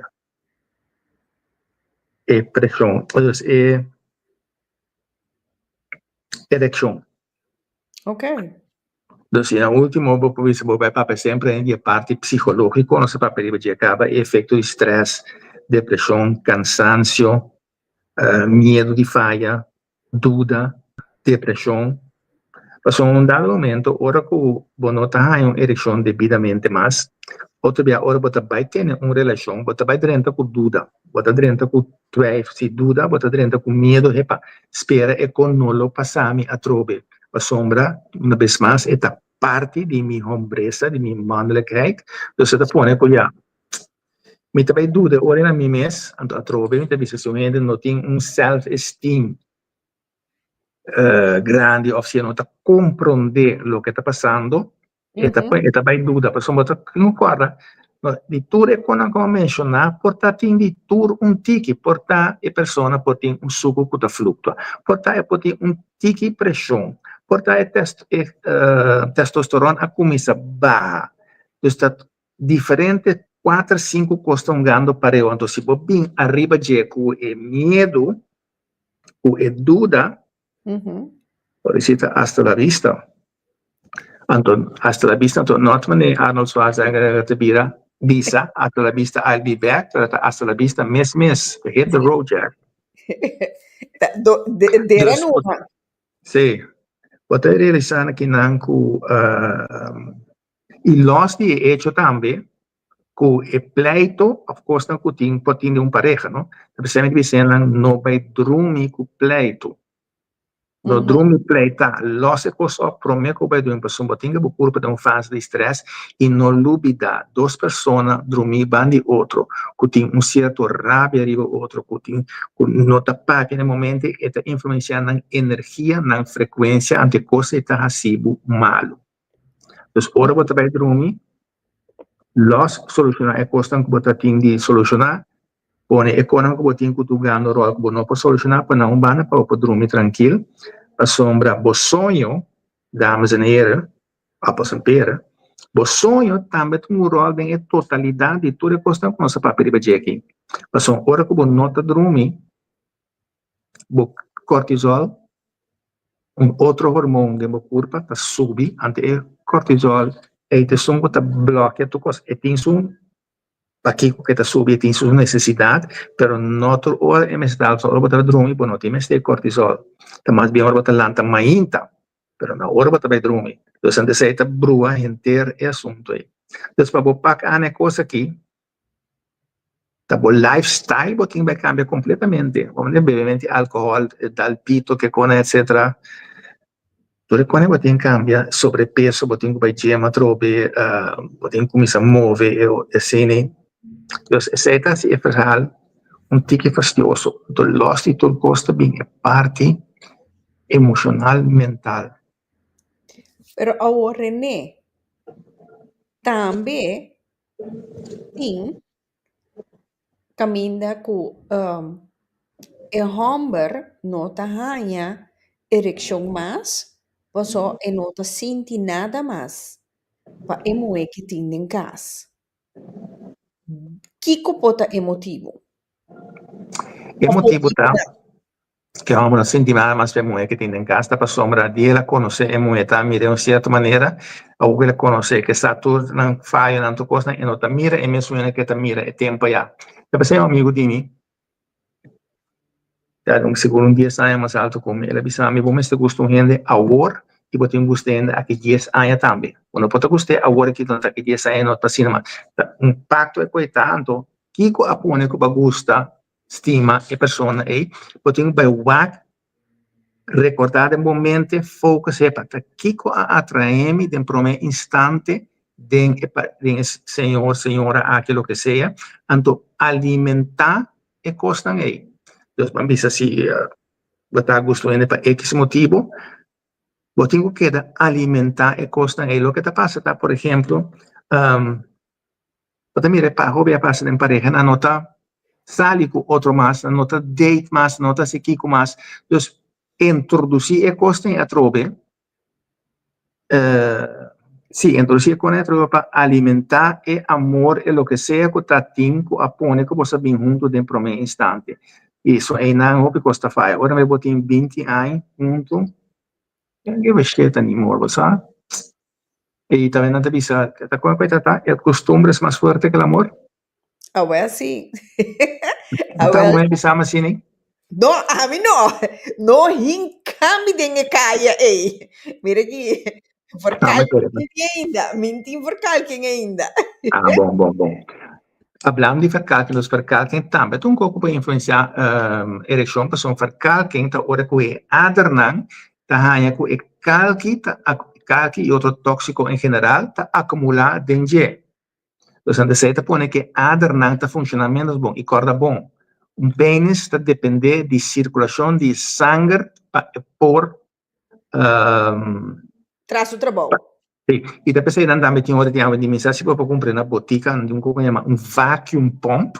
Speaker 1: e preshon dus e erekshon.
Speaker 2: Okay.
Speaker 1: Dus i na ultimo bo por bisa bo bai papia semper di e parti psikologiko nos a papia riba dje kaba e efekto di stress, depreshon, kansansio, miedu di faya, duda, depreshon. Pasobra un dado momento ora ku bo no ta haña un erekshon debidamente mas, otro bia ora bo ta bai tene un relashon bo ta bai drenta ku duda, bo ta drenta ku twijfel, si duda bo ta drenta ku miedo, hepa, spera e kon no lo pasa mi atrobe, pasobra una bes mas e ta parti di mi hombresa, di mi mannelijkheid, dus e ta pone ku ya, mi ta bai duda e ora na mi mes, anto atrobe mi ta bisa si un hende no tin un self esteem grandi of si e no ta comprende loke ta pasando, e ta e ta bai duda, pasobra bo ta no corda di tur e konan ku a menshoná por ta tin di tur un tiki, por ta e persona por tin un suku ku ta fluktua, por ta e por tin un tiki preshon, por ta e test e testosteron a kuminsá baha, dus ta diferente kuater sinku kos ta hungando pareu, anto si bo bin ariba dje ku e miedu ku e duda, Pobrecita hasta la vista. Anto hasta la vista anto not mane Arnold Schwarzenegger ta bira bisa hasta la vista I'll be back pero ta hasta la vista mes mes hit the road Jack.
Speaker 2: Dera numa.
Speaker 1: Sí. Bo ta realisa na kinan ku i los di e hecho tambe ku e pleito of kosnan ku tin por tin den un pareha no. Ta p'esei mi ta bisa nan no bai drumi ku pleito. No drumi pleita, los e kos op prome ku bai drumi pasobra bo tin ke bo kurpa den un fase di stress i no lubida dos persona drumi ban di otro ku tin un sierto rabia riba otro ku tin ku no ta papia na e momento e ta influencia nan energia, nan frekuensia anto e kos ei ta hasi bo malu. Dus ora bo ta bai drumi, los solushoná e kosnan ku bo ta tin di solushoná, pone e konan ku bo tin ku ta hungando ròl ku bo no por solushoná pone nan un banda pa bo por drumi trankil, pasobra bo soño, dames en heren, appels en peren, bo soño tambe ta un ròl den e totalidat di tur e kosnan ku nos a papia riba dje aki. Pasobra ora ku bo no ta drumi, bo cortisol, un otro hormoon den bo curpa ta subi, anto e cortisol ei ta esun cu ta blokia tur cos, e tin su pakico cu e ta subi, e tin su necesidad, pero no tur ora e mester ta, ora bo ta drumi bo no tin mester e cortisol, ta mas bien ora bo ta lanta mainta, pero no ora bo ta bay drumi, dus anto esey ta brua henter e asunto ei. Dus pa bo pak ana e cos aki, Ta bo lifestyle bo tin bai cambia completamente. Bo mester bebe menti alcohol, dal pito ke kona etcetera. Tur e kona bo tin cambia, sobrepeso bo tin ku bai gym atrobe, bo tin kuminsa move asina. Dus esei ta hasi e verhaal un tiki fastioso. Anto los di tur kos ta bin e parti emocional, mental.
Speaker 2: Pero awor Rene, tambe Tin kaminda ku e hòmber no ta haña erekshon mas paso e no ta sinti nada mas pa e muhé ki tin den kas. Kiko por ta e motibu?
Speaker 1: E motibu ta Ke hòmber no sinti nada mas pa e muhé ke tin den kas ta pasobra di el a konosé e muhé ta mira den un sierto manera, awor ku el a konosé ke sa tur nan fayonan tur kosnan e no ta mira e mes manera ke e ta mira e tempu ayá. Ta p'esei un amigu di mi, ya sigur un dies aña mas alto ku mi, el a bisa mi bo mester gusta un hende awor i bo tin gusta e hende aki dies aña tambe. Bo no por ta gust'é awor aki aki dies aña no ta asina mas. Ta un pakto e ku e ta anto kiko a pone ku bo a gusta stima e persona ei, bo tin ku bai wak, rekordá den bo mente, focus epa, ta kiko a atraé mi den promé instante den e den e señor, señora aki, loke sea, anto alimentá e kosnan ei. Dus ban bisa si bo ta gusta un hende pa ekis motibu, bo tin ku keda alimentá e kosnan ei. Loke ta pasa ta, por ehemplo, Bo ta mira e par hopi a pasa den pareha, nan no ta sali ku otro mas, nan no ta date mas, nan no ta hasi kiko mas. Dus introdusí e kosnan ei atrobe, sí, introdusí e kosnan ei atrobe pa alimentá e amor, e loke sea ku ta tin ku a pone ku boso a bin huntu den promé instante. I so einan hopi kos ta faya. Ora bo tin binti aña huntu, you don't give a shit anymore, bo sa. Y tambe nan ta bisa, ta con cu ta el costumbre es mas fuerte que el amor.
Speaker 2: Awel si.
Speaker 1: Ta
Speaker 2: Awel.
Speaker 1: un bisa asina.
Speaker 2: No, ami no. No hinkami den e kaya ei. Mira aki, verkalking tin ainda. Mi tin verkalking ainda.
Speaker 1: Ah, bon, bon, bon. Hablando di verkalking, dus verkalking tambe ta un koko por influensiá erekshon, pasobra un verkalking ta ora ku e adernan ta haña ku e kalki ta kalki i otro tóksiko en general ta akumulá den dje. Dus anto esei ta pone ku e adernan ta funshoná ménos bon. I kòrda bon, un penis ta dependé di sirkulashon di sanger pa e por
Speaker 2: Traha su trabou.
Speaker 1: Sí, i ta p'esei nan tambe tin ora tin awe di misa si bo por kumpra na botika nan tin un kos ku yama un vacuum pump.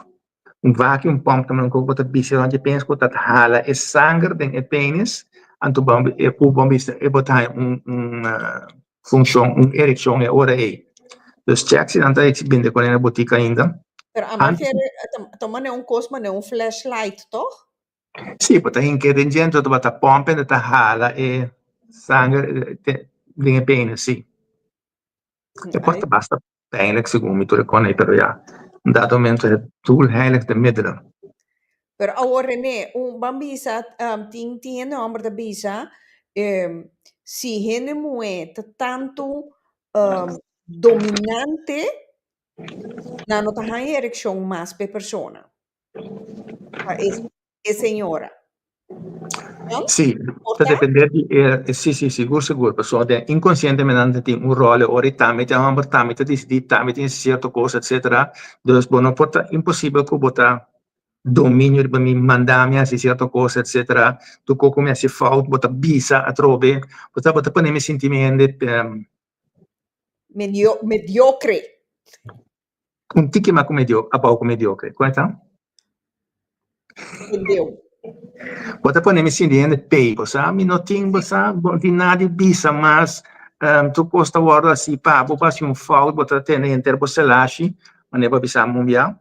Speaker 1: Un vacuum pump ta un kos ku bo ta bisti rònt e penis ku ta hala e sanger den e penis anto bo e ku bo bisa e bo ta haña un un funshon un erekshon e ora ei. Dus chèk si nan ta bende kuné na botika ainda.
Speaker 2: Pero amo kere ta manera un kos manera un flashlight tòg?
Speaker 1: Sí, bo ta hinke den dje, enton bo ta pomp en ta hala e sanger den e penis, sí. E por ta basta pijnlijk segun mi tur e kon ei, pero ya, un dado momento het doel heiligt de middelen.
Speaker 2: Pero awor René, un ban bisa, tin tin hende hòmber ta bisa, si hende muhé ta tantu dominante, nan no ta haña erekshon mas p'e persona. Pa e, e señora. No?
Speaker 1: Sí,
Speaker 2: Por
Speaker 1: ta
Speaker 2: ta?
Speaker 1: depende di e, sí, sí, sigur, sigur. Pasobra den inkonsientemente nan ta tin un ròl e ora i tambe ta hòmber, tambe ta disidí, tambe tin sierto kos, etsetera. Dus bo no por ta imposibel ku bo ta dominio riba mi, manda mi hasi sierto kos, etsetera. Tur kos ku mi hasi fout, bo ta bisa atrobe. Bo ta bo ta pone mi sinti mi hende
Speaker 2: Medio, mediocre.
Speaker 1: Un tiki mas ku medio, abou ku mediocre. Kon e ta?
Speaker 2: Entendeu.
Speaker 1: Bo ta pone mi sinti hende pei, bo sa? Mi no tin, bo sa, bo no tin nada di bisa mas. Tur kos ta wòrdu hasi pa bo, bo hasi un fout, bo ta tene henter bo selashi, manera bo a bisa mi un bia.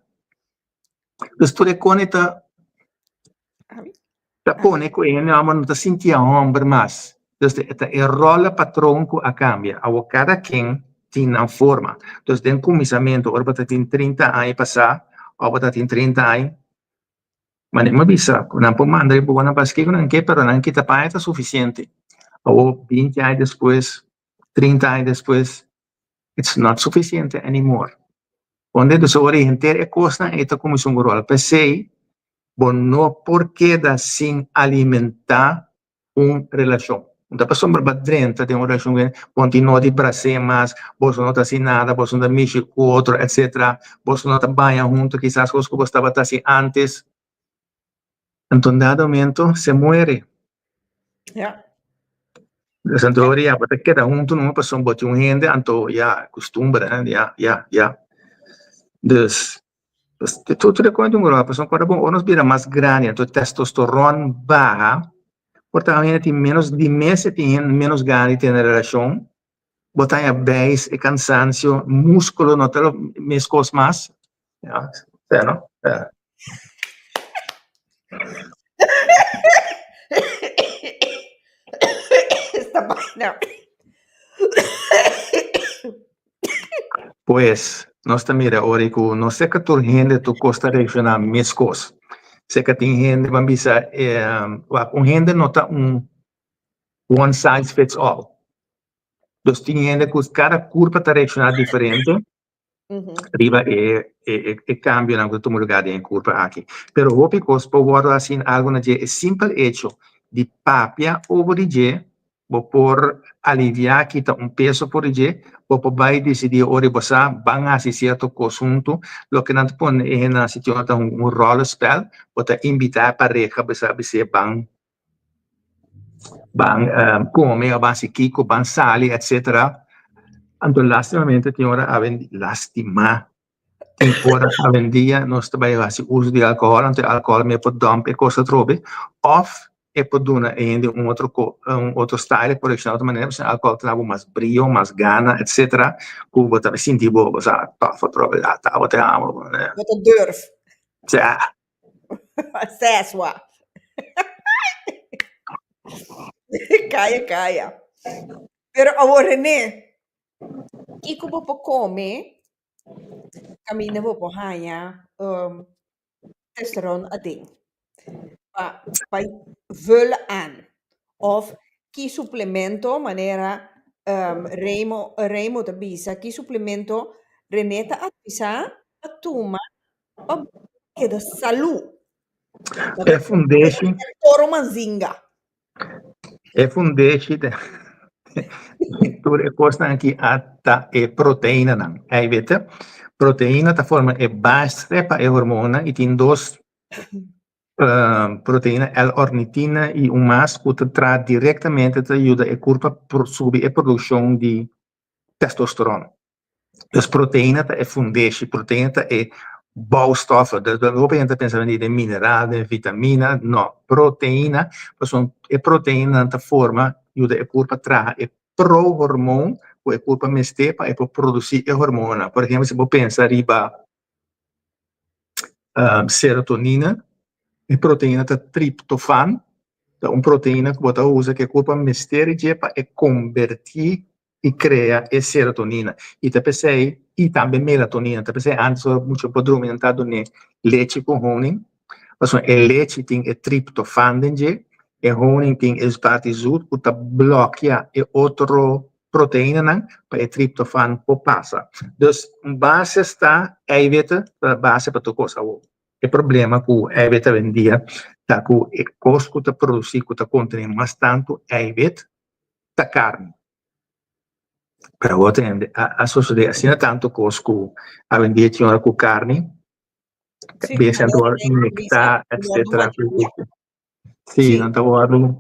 Speaker 1: Dus tur e kone ta ta pone ku e hende hòmber no ta sinti e hòmber mas. Dus e ta e ròl patron ku a kambia. Awor kada ken tin nan forma. Dus den kuminsamentu ora bo ta tin trinta aña pasá òf bo ta tin trinta aña, manera mi a bisa ku nan por manda riba bo nan paske ku nan ke pero nan kita paña ta sufisiente. Awor binti aña despues, trinta aña despues, it's not sufisiente anymore. Ponde dus ora henter e kosnan ei ta kuminsá un ròl. P'esei bo no por keda sin alimentá un relashon. No ta pasobra bo a drenta den un relashon ku bo no tin nodi di bras'é mas, boso no ta hasi nada, boso no ta mishi ku otro, etsetera, boso no ta baña huntu kisas kos ku bo tabata hasi ántes. Anto un dado momento se muere.
Speaker 2: Ja.
Speaker 1: Dus anto ora ya bo ta keda hunto numa pasobra bo tin un hende anto ya costumber eh ya ya ya. Dus tur tur e cuento un ròl pasobra ora bo ora nos bira mas grandi anto testosteron baha por ta hende tin menos di mes e tin hende menos gana di tene relacion bo ta haña beis e cansancio musculo no ta lo mescos mas ya sea no ya.
Speaker 2: Esta vaina.
Speaker 1: Pues, nos ta mira ora ku no seka tur hende tur kos ta reakshoná meskos. Seka tin hende ban bisa wak un hende no ta un one size fits all. Dus tin hende ku kada kurpa ta reakshoná diferente riba e e kambionan ku ta tuma lugá den e kurpa aki. Pero hopi kos por wòrdu hasi algu na dje, e simpel echo di papia over di dje bo por aliviá, kita un peso for di dje, bo por bai disidí ora bo sa ban hasi sierto kos huntu, loke nan ta pone e hende nan sitio ta un ròlespèl, bo ta invitá e pareha bisa bis'é ban ban come o ban hasi kiko, ban sali etcetera. Anto lastimamente tin ora awendia, lastima, tin ora awendia nos ta bai hasi uso di alcohol, anto e alcohol me por dump e cos atrobe of e por duna e hende un otro un otro style, e por reacciona otro manera, pasobra alcohol ta dabo mas brio, mas gana etcetera, cu bo ta sinti bo bo sa tof atrobe, ata bo te amo.
Speaker 2: Bo ta durf.
Speaker 1: Sa.
Speaker 2: Seswa. Kaya, kaya. Pero awor René, kiko bo por kome kaminda bo por haña um, testosteron aden? Pa pa vul aan of ki suplemento manera Remo Remo ta bisa ki suplemento Rene ta advisá pa tuma pa keda salú.
Speaker 1: E fundeshi.
Speaker 2: Toro manzinga.
Speaker 1: E fundeshi de tur e kosnan aki a ta e proteinanan. Eiwitten. Proteina ta forma e base pa e hormonnan i tin dos proteina L-ornitina i un mas ku ta traha direktamente ta yuda e kurpa subi e produkshon di testosteron. Dus proteina ta e fundeshi, proteina ta e bouwstoffen. Dus hopi hende ta pensa den mineral, den vitamina, no, proteina, pasobra e proteinanan ta forma yuda e kurpa traha e prohormoon ku e kurpa mester pa e por produsi e hormonanan. Por ehempel si bo pensa riba serotonina, e proteina ta triptofan, ta un proteina ku bo ta usa ku e kurpa mester dje pa e kombertí i krea e serotonina. I ta p'esei, i tambe melatonina, ta p'esei antes ora mucha por drumi nan ta dun'é lechi ku honing, pasobra e lechi tin e triptofan den dje, e honing tin e parti zoet ku ta blòkia e otro proteinanan pa e triptofan por pasa. Dus un base sta eiwitten ta base pa tur kos. Awor e problema ku eiwit awendia ta ku e kos ku ta produsi ku ta kontene mas tantu eiwit ta karni. Pero awor ta hende a sosode asina tantu kos ku awendia tin ora ku karni bes nan ta wòrdu inyekta etcetera. Sí, nan ta wòrdu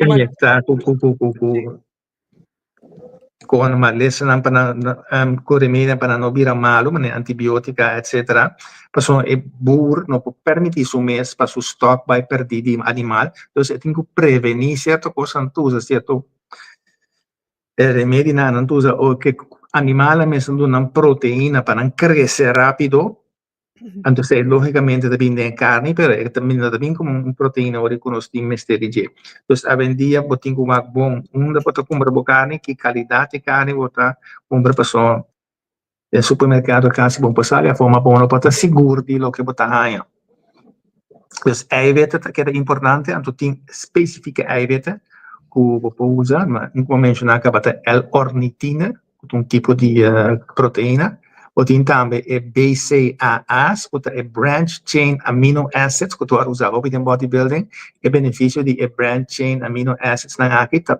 Speaker 1: inyectá ku ku ku ku ku kon malesanan pa nan ku remedinan pa nan no bira malu manera antibiotika etcetera pasobra e boer no por permití su mes pa su stock bai pèrdí di animal entonces e tin ku prevení sierto kos nan ta usa sierto remedinan nan ta usa o ke animalnan mes nan duna nan proteina pa nan krese rápido. Anto esei lógicamente ta bin den e carni, pero e ta no ta bin como un proteína ora cu nos tin mester di dje. Dus awendia bo tin cu wak bon unda bo ta cumpra bo carni, ki calidad di carni bo ta cumpra pasobra den supermercado casi bo por sali afo ma bo no por ta sigur di loke bo ta haña. Dus eiwitten ta keda importante, anto tin specifieke eiwitten cu bo por usa, ma un cu bo a menciona caba ta L-ornitine. ku ta un tipo di proteina. Bo tin tambe e BCAA's, ku ta e branch chain amino acids, ku ta wòrdu usá hopi den bodybuilding. E benefisio di e branch chain amino acids nan aki ta,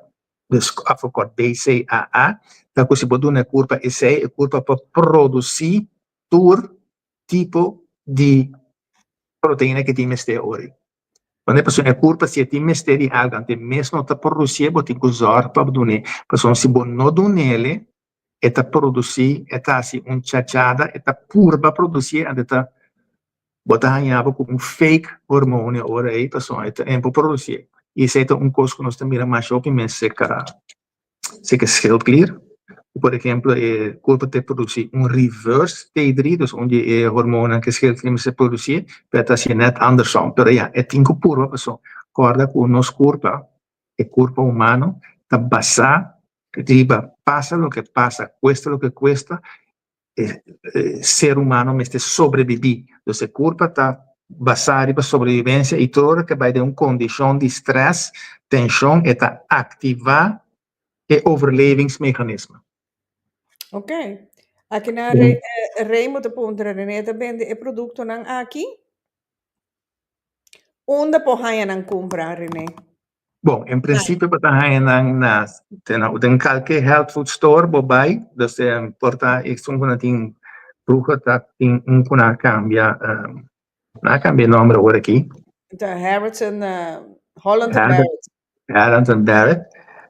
Speaker 1: dus afgekort BCAA, ta ku si bo duna e kurpa esei, e kurpa por produsí tur tipo di proteina ku e tin mester ora. Wanneer pasobra e kurpa si e tin mester di algu anto e mes no ta produsié bo tin ku zòrg pa bo dun'é pasobra si bo no dun'el e ta produsí e ta hasi un chachada e ta purba produsié anto e ta bo ta haña bo ku un fake hormon e ora ei pasobra e ta e por produsié i esei ta un kos ku nos ta mira masha hopi mes serka Zeker schildklier. Por ejemplo, e kurpa ta produsí un reverse T3, dus un di e hormonnan ku e schildklier mester produsí, pero e ta hasié nèt andersom. Pero ya, e tin ku purba pasobra kòrda ku nos kurpa, e kurpa humano, ta basá riba pasa loke pasa, kuesta loke kuesta, e ser humano mester sobrebibí. Dus e kurpa ta basá riba sobrevivencia i tur ora ku e bai den un kondishon di strès, tenshon, e ta aktivá e overlevingsmechanisme.
Speaker 2: Ok. Aki na Remo ta puntra, Rene ta bende e produktonan aki? Unda por haña nan kumpra, Rene?
Speaker 1: Bon, en prinsipio bo ta haña nan na den kalke health food store bo bai, dus por ta esun ku nan tin bruha ta tin un ku nan a kambia, nan a kambia e nomber awor aki.
Speaker 2: Ta Harrison, Holland and Barrett.
Speaker 1: Holland and Barrett.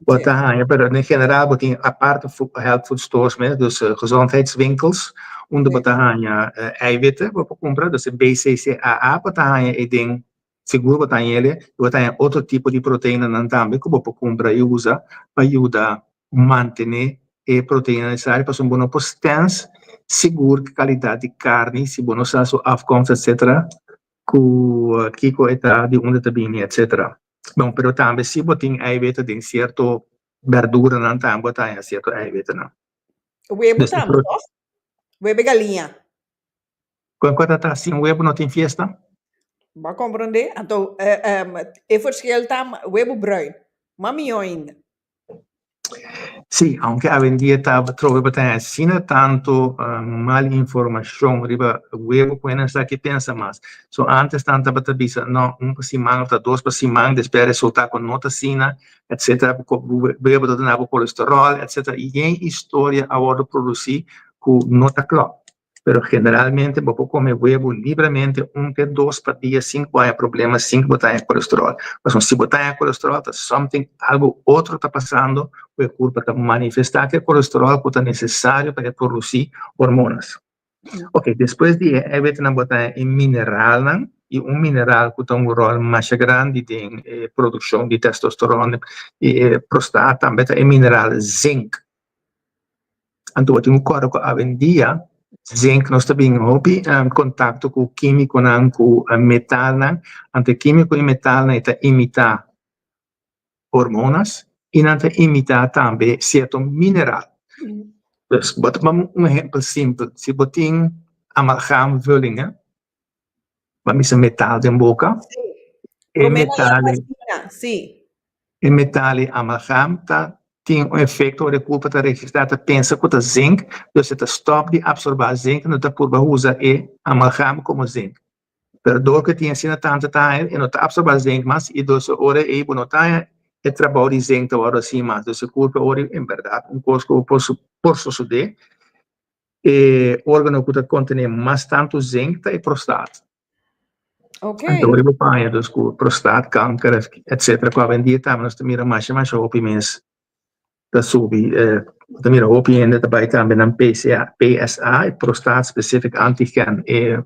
Speaker 1: Bo ta haña, pero en general bo tin aparte health food stores mes, dus gezondheidswinkels, unda bo ta haña eiwitten bo por kumpra, dus e BCCAA bo ta haña ei den Sigur bo ta haña el'e i bo ta haña otro tipo di proteinanan tambe ku bo por kumpra i usa pa yuda mantené e proteina nesesario pasobra bo no por stens sigur ki kalidat di karni si bo no sa su afkomst etcetera ku kiko e ta di unda e ta bini etcetera. Bon pero tambe si bo tin eiwit den sierto berduranan tambe bo ta haña sierto eiwitnan.
Speaker 2: Webu tambe tòg? Webe galiña.
Speaker 1: Kua ta ta sin webu no tin fiesta?
Speaker 2: Bo a komprondé? Anto e verschil ta webu bruin, mas mihó ainda.
Speaker 1: Sí, aunke awendia ta trobe bo ta asina tantu mal informashon riba webu ku hende sa ki pensa mas. So antes nan tabata bisa no un pa siman of ta dos pa siman despues a resulta ku no ta asina etcetera webu ta duna bo kolesterol etcetera i yen historia a wòrdu produsí ku no ta klòp. Pero generalmente bo por come webu libremente un te dos pa dia sin cu bo haya problema, sin cu bo ta haya colesterol. Pasobra si bo ta haya colesterol ta something, algo otro ta pasando cu e curpa ta manifesta cu e colesterol cu ta necesario pa e produci hormonas. Ok, despues di e eiwitnan bo ta haya e mineralnan y un mineral cu ta un rol masha grandi den e produccion di testosteron y e prostata tambe ta e mineral zinc. Anto bo tin ku kòrda ku awendia zinc nos ta bin hopi kontakto ku kímikonan, ku metalnan, anto e kímiko i metalnan e ta imitá hormonas i nan ta imitá tambe sierto mineral. Dus bo ta tuma un ehèmpel simpel, si bo tin amalgaamvullingen, bo a misa metal den boka, e metal E metal di amalgam ta tin un efecto ora e curpa ta registra, ta pensa cu ta zinc, dus e ta stop di absorba zinc, no ta purba usa e amalgam como zinc. Pero door cu e tin asina tanto ta haña, e no ta absorba zinc mas y dus ora ey bo no ta haña e trabou di zinc ta wordo haci mas. Dus e curpa ora en berdad un cos cu por sosode, e organo cu ta contene mas tanto zinc ta e prostaat.
Speaker 2: Ok.
Speaker 1: Anto riba paña dus ku prostaatkanker etcetera ku awendia tambe nos ta mira masha masha hopi mes ta subi bo ta mira hopi hende ta bai tambe nan PCA PSA e prostaat specific antigen e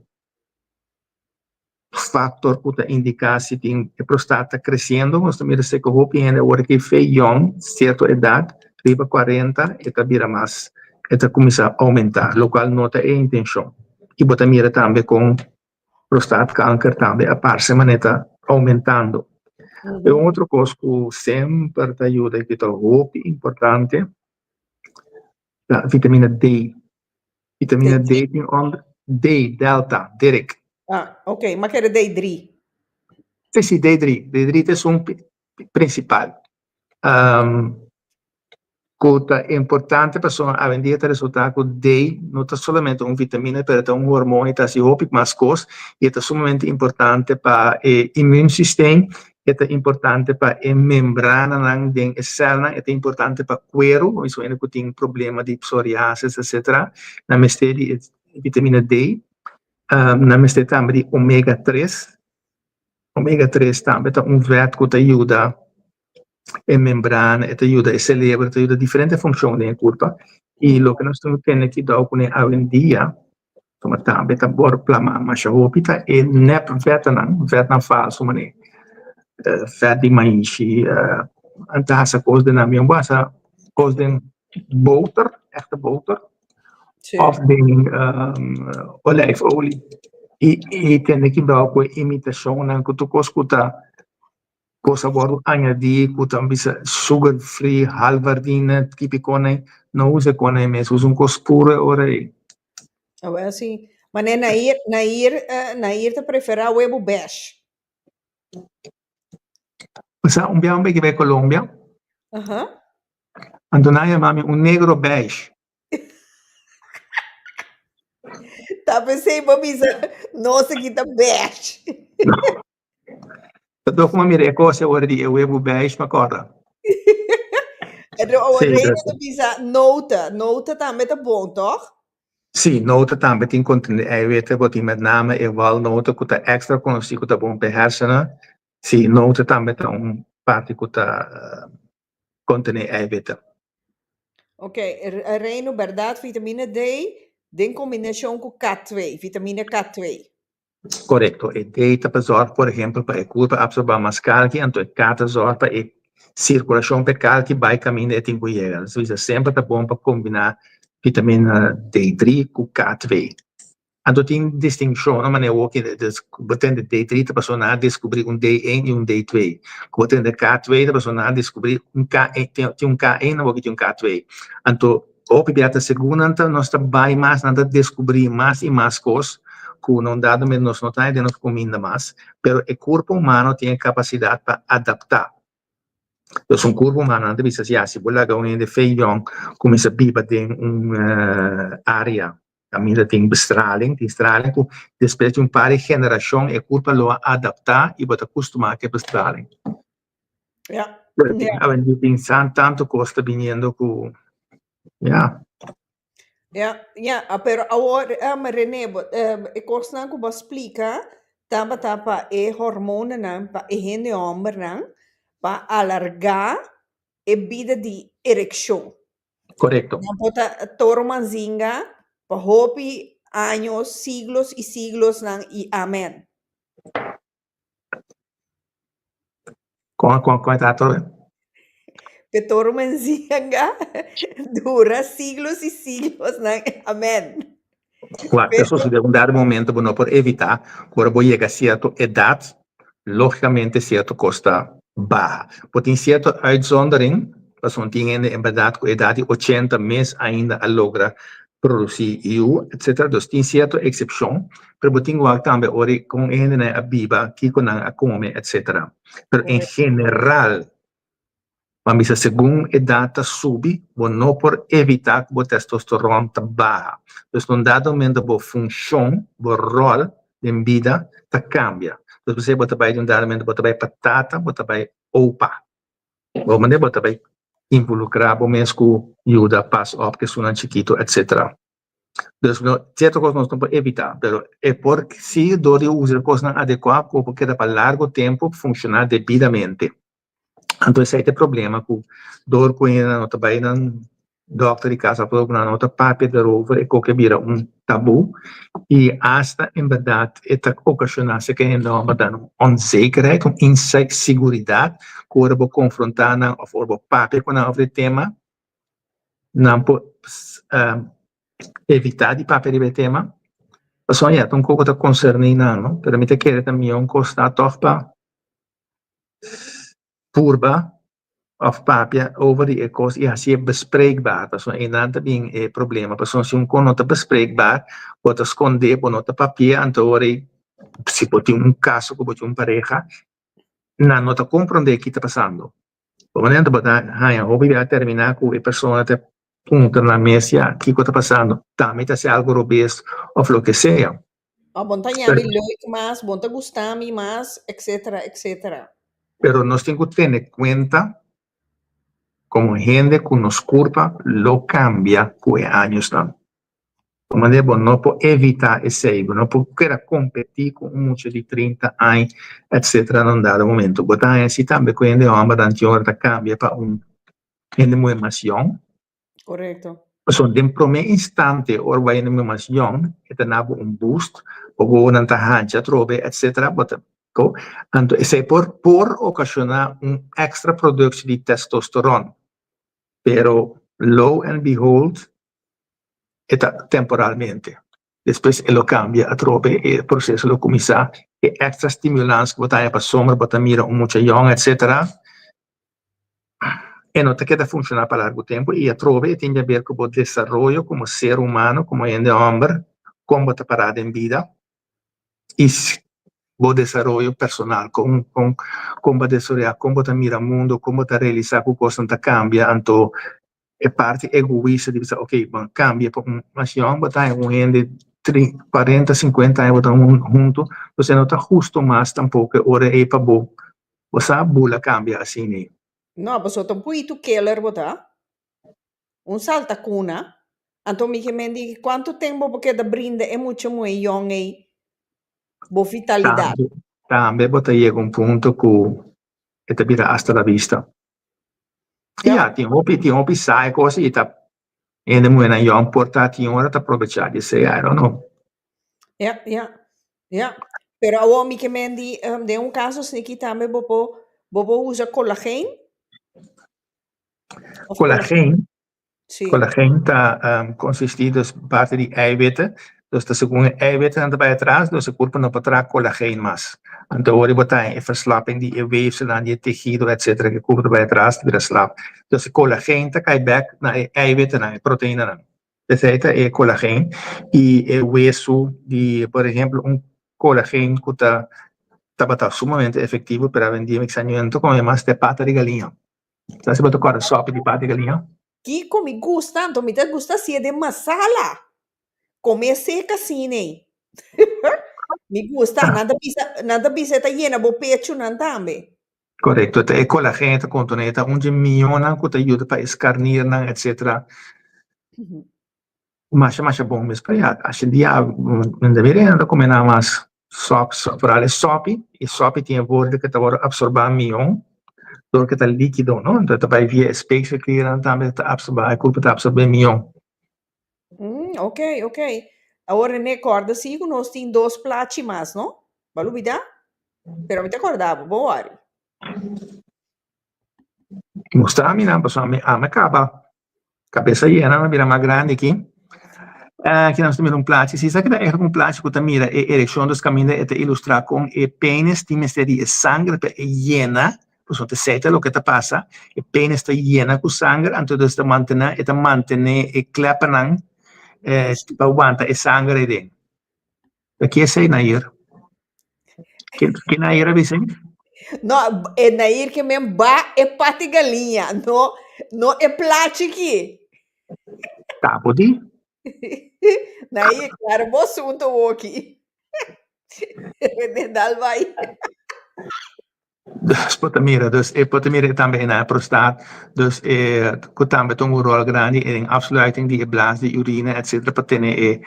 Speaker 1: factor ku ta indica si tin e prostaat ta creciendo nos ta mira si ku hopi hende awor ki fe yong cierto edad riba cuarenta e ta bira mas e ta cuminsa aumenta locual no ta e intencion. I bo ta mira tambe kon prostaatkanker tambe a parse manera ta aumentando. E un otro kos ku semper ta yuda i ku ta hopi importante ta vitamina D. Vitamina D tin onder D, delta, Dirk.
Speaker 2: Ah, ok, ma kere D3.
Speaker 1: Si, si, D3. D3 ta esun principal. Ku ta importante pasobra awendia ta resultá ku D no ta solamente un vitamina pero ta un hormon i ta hasi hopi mas kos i e ta sumamente importante pa e immuunsysteem, e ta importante pa e membrananan den e sèlnan, e ta importante pa kueru, esei hende ku tin problema di psoriasis etcetera nan mester di e vitamina D, nan mester tambe di omega tres, omega tres tambe ta un vèt ku ta yuda e membrana, e ta yuda e celebro, e ta yuda diferente funcion den e curpa. Y loke nos tin tene cuidao cune awendia, como tambe ta worde plama masha hopi, ta e nep vetnan, vetnan falso mane vet di maishi, nan ta hasa cos den nan, mi a wasa cos den boter, echte boter, of den olijfolie. Y tene cuidao cu e imitacionnan, cu tur cos cu ta Kos a wòrdu añadí ku ta bisa sugar free, halvardine, típikonan, no usa e konai mes, usa un kos puro e ora ei.
Speaker 2: Awel si. Manera Nair, Nair, Nair ta preferá webu bèsh.
Speaker 1: Sa un bia un beki bai Colombia.
Speaker 2: Aha.
Speaker 1: Anto nan a yama mi un negro bèsh.
Speaker 2: Ta p'esei bo bisa nos aki ta bèsh.
Speaker 1: Ta dor kuma mira e kos e ora di e webu beige mi a kòrda.
Speaker 2: Pero awor Reina ta bisa nota, nota tambe ta bon tòg?
Speaker 1: Sí, nota tambe tin kontene eiwit, bo tin met name e walnota ku ta èkstra konosí ku ta bon pa e hersenen. Sí, nota tambe ta un parti ku ta kontené eiwit.
Speaker 2: Ok, Reino, bèrdat vitamina D den kombinashon ku K2, vitamina K2.
Speaker 1: Korekto. E D ta pa zòrg, por ehempel, pa e kurpa apsorbá mas kalki, anto e K ta zòrg pa e sirkulashon pa e kalki bai kaminda e tin ku yega. Nos ta bisa semper ta bon pa kombiná vitamina D3 ku K2. Anto tin distinshon, no manera awor ku bo tende D3 ta pasobra nan a deskubrí un D1 i un D2. Ku bo tende K2 ta pasobra nan a deskubrí un K, tin un K1 awor ki tin un K2. Anto. Hopi bia ta segun nan ta nos ta bai mas, nan ta deskubrí mas i mas kos ku na un dado momento nos no ta haña den nos kuminda mas, pero e kurpo humano tin e kapasidat pa adaptá. Dus un kurpo humano nan ta bisa si ya si bo laga un hende fe yòn kuminsá biba den un área kaminda tin bestraling, tin straling ku despues di un par di generashon e kurpa lo a adaptá i bo ta kustumá ku e bestraling.
Speaker 2: Ja.
Speaker 1: Pero ja. Awendia tin tanto kos ta biniendo ku ja.
Speaker 2: Ja, ja, ah, pero awor, um, René, bo, um, e kosnan ku bo splika tabata pa e hormonanan, pa e hende hombernan, pa alargá e bida di erekshon.
Speaker 1: Korekto.
Speaker 2: Nan por ta toro manzinga pa hopi años, siglos i siglosnan i amen.
Speaker 1: Kon kon kon e ta atrobe?
Speaker 2: Pe toro menzianga dura siglos y siglos nan amen.
Speaker 1: Wak, ta sosode un dado momento bo no por evita ku ora bo yega sierto edat, logicamente sierto kos ta baha. Bo tin sierto uitzondering, pasobra tin hende en berdad ku edat di ochenta mes ainda a logra produci yu etcetera dus tin cierto excepcion pero bo tin wak tambe ora y con e hendenan a biba kico nan a come etcetera pero en general ban bisa segun edad ta subi bo no por evita cu bo testosteron ta baha dus na un dado momento bo funcion bo rol den bida ta cambia dus p'esey bo ta bay di un dado momento bo ta bay pa tata bo ta bay opa. Bo manera bo ta bay involucra bo mes cu yuda pas op cu esunnan chikito etc. Dus no cierto cos nos no por evita pero e por si door di usa e cosnan adecua bo por keda pa largo tempo funciona debidamente. Anto esey ta e problema cu door cu hende no ta bay nan Dokter di kas afloop nan no ta papia derover e koke bira un tabu i asta en bèrdat e ta okashoná si ke hende hòmber dan un onzekerheid, un inseguridat ku ora bo konfrontá nan òf ora bo papia ku nan over e tema nan por evitá di papia riba e tema pasobra ya ta un kos ku ta konserní nan no pero mi ta kere ta mihó un kos ta tòg pa purba of papia over di e kos i hasié bespreekbaar, pasobra einan ta bin e problema, pasobra si un kos no ta bespreekbaar, bo ta skondé, bo no ta papia, anto ora ei si bo tin un kaso ku bo tin un pareha, nan no ta komprondé ki ta pasando. Por manera bo ta haña hopi bia terminá ku e persona ta puntra nan mes ya kiko ta pasando, ta mi ta hasi algu robes òf loke sea.
Speaker 2: Oh, bon ta ñami leuk mas, bon ta gusta mi mas, etcetera, etcetera.
Speaker 1: Pero nos tin ku tene kuenta komo hende ku nos kurpa lo kambia ku e añosnan. Por manera bo no por evitá esei, bo no por keda kompetí ku un mucha di trinta aña, etcetera na un dado momento. Bo ta haña si tambe ku hende hòmbernan tin ora ta kambia pa un hende muhé mas yòn.
Speaker 2: Correcto.
Speaker 1: Pasobra den prome instante ora bo bai hende muhé mas yòn, e ta na bo un boost, bo wowonan ta hancha atrobe, etcetera, bo ta ko. Anto esei por por okashoná un èkstra produkshon di testosteron. Pero lo and behold e ta temporalmente. Despues e lo kambia atrobe, e proseso lo kuminsá, e èkstra stimulans ku bo ta haña pasobra bo ta mira un mucha yòn, etcetera, e no ta keda funshoná pa largu tempu i atrobe e tin di haber ku bo desaroyo komo ser humano, komo hende hòmber, kon bo ta pará den bida i bo desaroyo personal, kon kon kon bo a desaroyá, kon bo ta mira mundu, kon bo ta realisá ku kosnan ta kambia. Anto e parti egoista di bisa ok bo a kambia pa un mas yòn, bo ta haña un hende kuarenta, sinkuenta aña bo ta huntu, pues e no ta hustu mas tampoko e ora ei pa bo Bo sa bula cambia asina ei.
Speaker 2: No, pasobra ta un puitu keller bo ta. Un salta cuna. Anto mi ke men di, cuanto tempo bo keda brinda e mucha muhe yong ei bo vitalidad?
Speaker 1: Tambe, tambe bo ta yega un punto cu e ta bira hasta la vista.
Speaker 2: Ja.
Speaker 1: Ya, tin hopi, tin hopi sa e cos y ta hende muhenan yong por ta tin ora ta probecha di esei, I don't know.
Speaker 2: Ja, ja, ja. Pero awor mi ke men di, um, den un caso sniki tambe bo por, bo por usa collageen? Of
Speaker 1: Collageen,
Speaker 2: Sí.
Speaker 1: collageen ta um, consisti dus parte di eiwitten. Dus ta segun e eiwitnan ta bai atras, dus e kurpa no por traha kolageen mas. Anto ora bo ta e verslapping di e weefselnan, di e tehido etcetera ku e kurpa ta bai atras ta bira slap. Dus e kolageen ta kai bek na e eiwitnan, e proteinanan. Esei ta e kolageen i e wesu di por ehempel un kolageen ku ta tabata sumamente efektivo pero awendia mi kisa no ta kome mas ta e pata di galiña. Sa si bo ta kòrda sòpi di pata di galiña?
Speaker 2: Kiko mi gusta anto mi ta gusta hasié den masala. Come seca asina ei. Mi gusta, nan ta bisa, nan ta bisa e ta yena bo pechunan tambe.
Speaker 1: Korekto, ta e kolageen ta kontené, ta un dje mionnan ku ta yuda pa e skarnirnan etsetera. Masha masha bon mes, pero ya asha dia mi ta mira nan ta kome nan mas sòp, foral e sòpi, e sòpi tin e borde ku ta wòrdu apsorbá mion dor ku ta líkido no, enton ta bai via e speekselkliernan tambe ta apsorbá, e kurpo ta apsorbé mion.
Speaker 2: Ok, ok. Awor René, kòrda si ku nos tin dos plachi mas, no? Bo a lubidá? Pero mi ta kòrda bo, bon wòri.
Speaker 1: Mustra mi nan, pasobra mi a kaba kabesa yena, mi a bira mas grandi aki. Aki nos ta mira un plachi, si esaki ta ègt un plachi ku ta mira e erekshon, dus kaminda e ta ilustrá kon e penis tin mester di e sanger pa e yena. Pasobra ta esei ta loke ta pasa, e penis ta yena ku sanger, anto dus ta mantené, e ta mantené e klepanan pa wanta e sanger ei den. Ta ki esei, Nair? Ke, ke Nair a bisa?
Speaker 2: No, e Nair ke men ba e pati galiña, no, no e plachi ki.
Speaker 1: Ta pudi?
Speaker 2: Nair, klaro bo asunto woki. René dal bai.
Speaker 1: Dus bo ta mira, dus e bo ta mira tambe e na prostaat, dus e ku tambe ta un ròl grandi den afsluiting di e blaas di urina etcetera pa tene e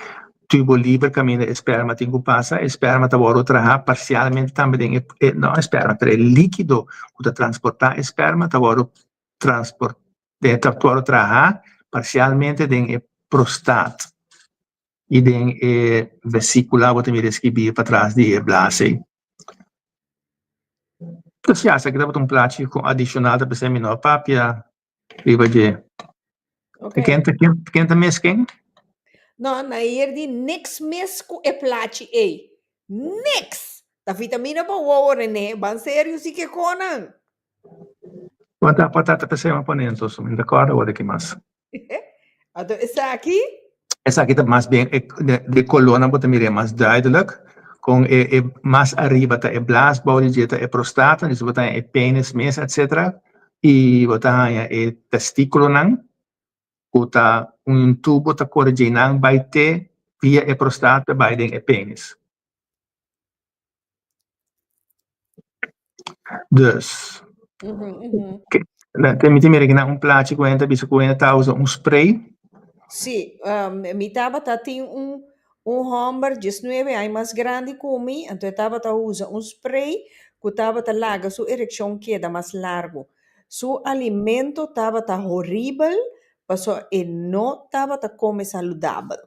Speaker 1: tubo liber kaminda e sperma tin ku pasa. E sperma ta wòrdu traha parsialmente tambe den e, no e sperma, pero e líkido ku ta transportá e sperma ta wòrdu transport ta wòrdu traha parsialmente den e prostaat. I den e vesíkula bo ta mira e skibí patras di e blaas ei. Dus ya, esaki tabata un plachi ku adishonal ta p'esei mi no a papia riba dje.
Speaker 2: Ok.
Speaker 1: Ken ta ken ken ta mis ken?
Speaker 2: No, Nair di niks mis ku e plachi ei. Niks! Ta vitamina pa wowo, René. Ban serio si ke konan.
Speaker 1: Bo ta bo ta p'esei mi a pone entos, mi no ta kòrda awor aki mas.
Speaker 2: Anto esaki?
Speaker 1: Esaki ta mas bien e de kolornan bo ta mira e mas duidelijk. Kon e e mas ariba ta e blaas, bou di dje ta e prostata, dus bo ta haña e penis mes etcetera. I bo ta haña e testikulonan ku ta un tubo ta kore dje nan bai te via e prostata bai den e penis. Dus, mi ta mira akinan un plachi ku hende ta bisa ku hende ta usa un spray.
Speaker 2: Sí, mi tabata tin un un hòmber diesnuebe aña mas grandi ku mi, anto e tabata usa un spray ku tabata laga su erekshon keda mas largu. Su alimento tabata horibel pasobra e no tabata kome saludabel.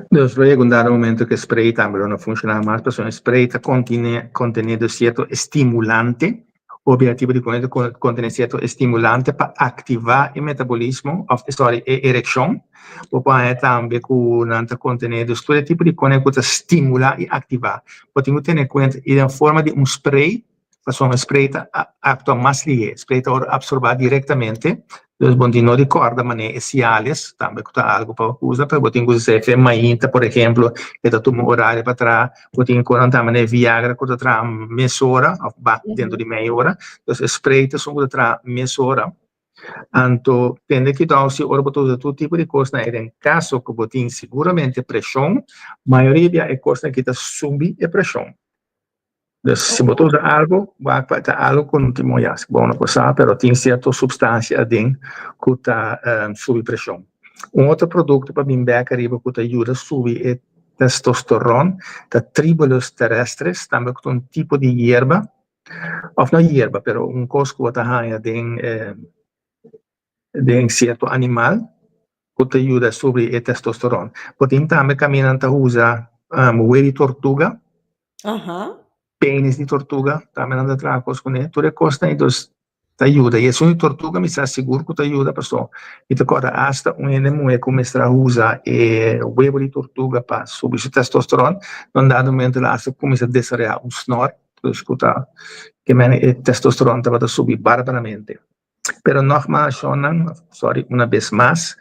Speaker 1: Dus lo yega un dado momento ku e spray tambe lo no funshoná mas pasobra e spray ta kontiné kontené dus sierto estimulante, obiativo di kone ta kontené sierto estimulante pa aktivá e metabolismo òf sòri e erekshon. Bo por haña tambe ku nan ta kontené dus tur e tipo di kone ku ta stimulá i aktivá. Bo tin ku tene kuenta i den forma di un spray Pasobra spray ta actua mas lihé, spray ta wòrdu absorbá direktamente, dus bo tin no di kòrda manera e Cialis, tambe ku ta algu pa usa, pero bo tin ku usa esei mainta por ehemplo, e ta tuma un orario pa traha, bo tin ku nan ta manera Viagra ku ta traha mesora òf ba dentro di mei ora, dus e spray ta esun ku ta traha mesora. Anto tende kuidou si ora bo ta usa tur tipo di kosnan ei den kaso ku bo tin siguramente preshon, mayoria bia e kosnan aki ta subi e preshon. Dus si bo ta usa algo, wak pa ta algo ku no tin mooi as. Bo no por sa, pero tin sierto supstansia aden ku ta subi preshon. Un otro produkto pa bin bek ariba ku ta yuda subi e testosteron ta Tribulus terrestris, tambe ku ta un tipo di yerba, òf no yerba, pero un kos ku bo ta haña den den sierto animal ku ta yuda subi e testosteron. Bo tin tambe kaminda nan ta usa wei di tortuga,
Speaker 2: Aha.
Speaker 1: penis di tortuga, tambe nan ta traha kos kuné. Tur e kosnan ei dus Ta yuda. I esun di tortuga mi sa sigur ku ta yuda paso mi ta kòrda asta un hende muhé ku mester a usa e webo di tortuga pa subi su testosteron, na un dado momento el a asta kuminsá desaroyá un snòr, dus ku ta ke mene e testosteron tabata subi barbaramente. Pero nògmaals shonnan, sorry, una bes mas,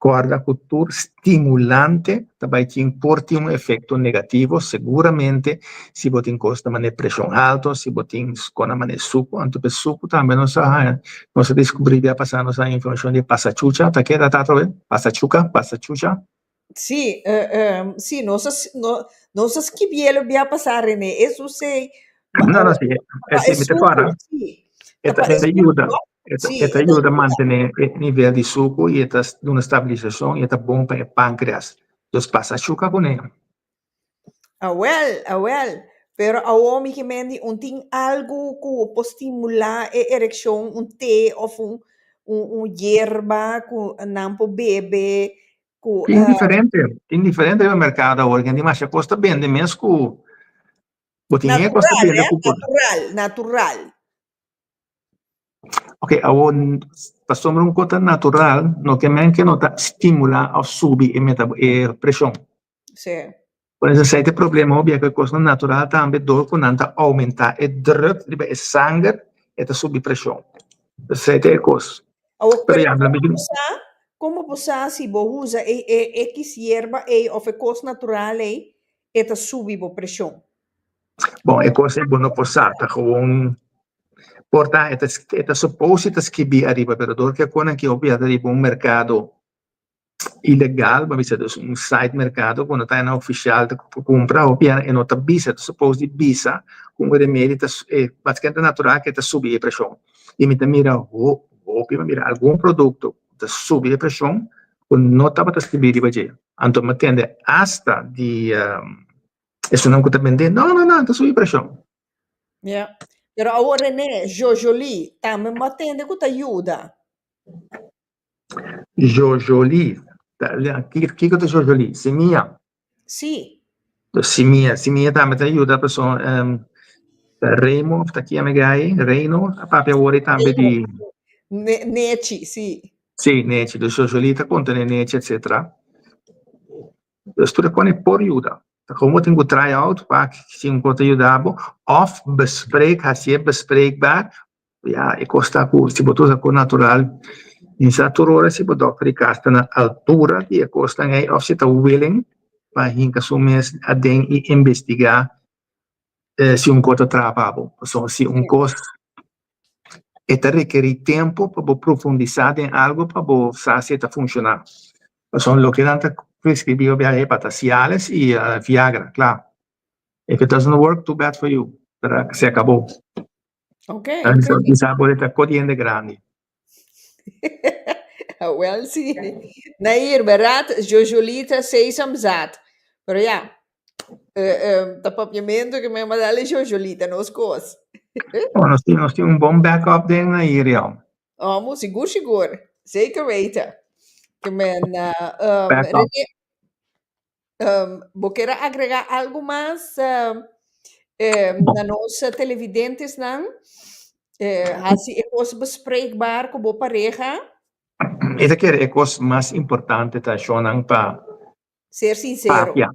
Speaker 1: kòrda ku tur stimulante ta bai tin por tin un efekto negativo, seguramente si bo tin kos ta manera preshon alto, si bo tin kos manera suku, anto pe suku tambe nos a haña, nos a diskubrí bia pasá nos a haña informashon di pasachucha, ta keda ta atrobe? Pasachuka, pasachucha?
Speaker 2: Sí, sí, nos a, no, nos a skibielo bia pasá, René, eso sí.
Speaker 1: No, no, sí,
Speaker 2: Pa
Speaker 1: sí,
Speaker 2: e
Speaker 1: mi ta
Speaker 2: suku,
Speaker 1: kòrda.
Speaker 2: sí.
Speaker 1: E
Speaker 2: Ta
Speaker 1: ta,
Speaker 2: pa
Speaker 1: e
Speaker 2: e
Speaker 1: ta
Speaker 2: suku,
Speaker 1: yuda,
Speaker 2: no?
Speaker 1: e ta,
Speaker 2: Sí,
Speaker 1: e ta
Speaker 2: e ta
Speaker 1: yuda
Speaker 2: yuda.
Speaker 1: mantené e nivel di suku i e ta duna stabilisashon i e ta bon pa e pánkreas. Dus pasa shuka kuné.
Speaker 2: Awel, awel. Pero awor mi ke men di un tin algu ku por stimulá e erekshon, un te òf un un un yerba ku nan por bebe ku
Speaker 1: Tin diferente, tin diferente riba merkado awor, tin masha kos ta bende mes ku bo tin e kos ta
Speaker 2: Natural,
Speaker 1: bende
Speaker 2: eh?
Speaker 1: ku por.
Speaker 2: Natural, natural.
Speaker 1: Ok, awor pasobra un kos ta natural no ke men ke no ta stimulá òf subi e meta e preshon.
Speaker 2: Sí.
Speaker 1: Por eso esei ta e problema hopi ku e kosnan natural tambe dor ku nan ta oumentá e druk riba e sanger e ta subi preshon. Esei ta e kos.
Speaker 2: Awor,
Speaker 1: Pero
Speaker 2: pero
Speaker 1: ya,
Speaker 2: komo
Speaker 1: mi
Speaker 2: bo sa, komo bo sa si bo usa e e ekis yerba ei òf e kos natural ei e ta subi bo preshon?
Speaker 1: Bon, e kos ei bo no por sa, ta gewoon por ta e ta e ta suppose ta skibí ariba, pero dor ku e konan aki hopi ya ta riba un merkado ilegal, bo a bisa dus un site merkado ku no ta na ofisial ta kumpra hopi ya e no ta bisa, ta suppose di bisa ku un remedi ta e basikamente natural ke ta subi e preshon. I mi ta mira hopi, mi a mira algun produkto ku ta subi e preshon ku no tabata skibí riba dje. Anto mi a tende asta di esunnan ku ta bendé, no no no, ta subi preshon.
Speaker 2: Ya. Pero awor René, Jojoli tambe mi a tende ku ta yuda.
Speaker 1: Jojoli. Kiko ta jojoli? Simia.
Speaker 2: Sí.
Speaker 1: Simia. Simia tambe ta yuda pasobra um, Remo, of ta kia me gai, Reino, a papia awor tambe di...
Speaker 2: Ne, nechi, sí.
Speaker 1: Sí, nechi. Dus jojoli ta contene nechi, etcetera. Dus tur e kos por yuda. Ta gewoon bo tin ku try out, wak si un kos ta yuda bo, of bespreek, hasié bespreekbaar Ya, e kos ta ku si bo ta usa kos natural, mi sa tur ora si bo dòkter di kas ta na altura di e kosnan ei òf si ta willing pa hinka su mes aden i investigá si un kos ta traha pa bo. Pasobra si un kos e ta rekerí tempu pa bo profundisá den algu pa bo sa si e ta funshoná. Pasobra loke nan ta preskribí hopi a e pa ta Cialis i Viagra, kla. If it doesn't work, too bad for you, pero se akabó.
Speaker 2: Ok,
Speaker 1: ok.
Speaker 2: ok.
Speaker 1: Sa por ta coriente grandi.
Speaker 2: Wel, sí. Nair, berat, Jojolita, sesamzaad. Pero ja, ta papiamento que me dale Jojolita, nos cos.
Speaker 1: Oh, nos tin un bon backup den Nair, ja.
Speaker 2: Oh, sigur, sigur. Zeker weten. Ke men,
Speaker 1: Backup.
Speaker 2: René, bo kier agrega algo mas na nos televidentes nan? Hasi e kos bespreekbaar ku bo pareha.
Speaker 1: Mi ta kere e kos mas importante ta shownan pa
Speaker 2: Ser sincero.
Speaker 1: Papia.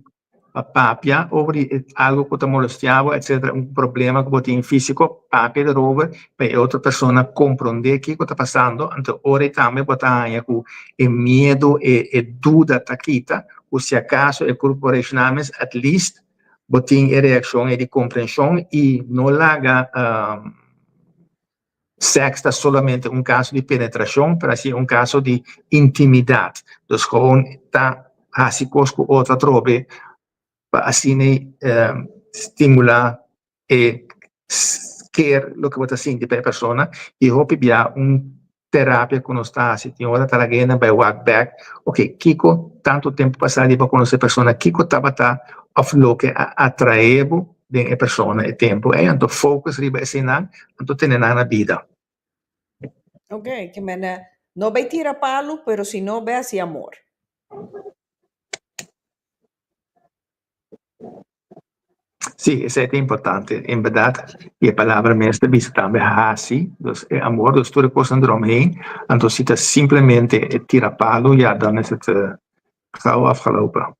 Speaker 1: Pa papia over di algo ku ta molestia bo, etcetera, un problema ku bo tin físiko, papia erover pa e otro persona komprondé kiko ta pasando, anto ora ei tambe bo ta haña ku e miedu, e duda ta kita, ku si akaso e kurpo reakshoná mes, at least bo tin e reakshon ei di komprenshon i no laga sèks ta solamente un kaso di penetrashon, pero así un kaso di intimidat. Dus gewoon ta hasi kos ku otro atrobe pa asina stimulá e ker loke bo ta sinti pa e persona i hopi bia un terapia ku nos ta hasi tin ora ta laga hende bai wak bek, ok, kiko tantu tempu pasá di bo konosé e persona, kiko tabata òf loke a atraé bo den e persona e tempu ei, anto focus riba eseinan, anto tene nan na bida.
Speaker 2: Ok, ke men no bai tira palu, pero si no bai hasi amor.
Speaker 1: Sí, esei ta importante, en berdad, y e palabra mes ta bisa tambe haci, dus e amor, dus tur e cosnan eromheen, anto si ta simplemente e tira palo, ya, dan is het gauw afgelopen.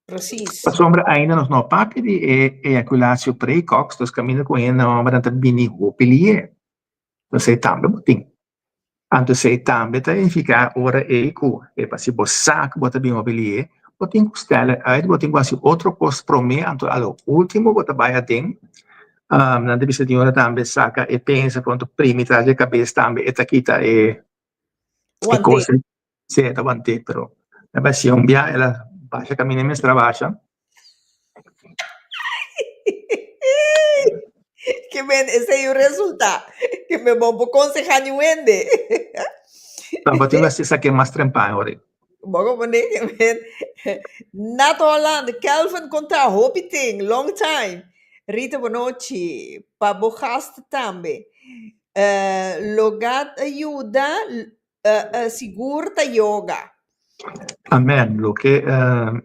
Speaker 2: Precies.
Speaker 1: Pasobra ainda nos no a papia di e ejaculatio precox, dus caminda cu hende hombernan ta bini hopi lié. Dus ei tambe bo tin. Anto esei tambe ta nifiká ora ei ku epa si bo sa ku bo ta bin hopi lié, bo tin ku stèl uit, bo tin ku hasi otro kos promé, anto a lo último bo ta bai aden. Nan ta bisa tin ora tambe saka e pensa pronto primi tras di e kabes tambe e ta kita e e kos ei. Si e ta want'é, pero e bai si un bia el a basha kaminda e mester a basha.
Speaker 2: Ke men esei un resulta ke men bo por konsehá niun hende.
Speaker 1: Tabatin un hasi esaki mas trempan ora.
Speaker 2: Bo komprendé ke men Nat Holland, Kelvin konta hopi tin, long time. Rita bonochi, pa bo gast tambe. Logat a yuda Sigur ta yoga.
Speaker 1: Amen. Loke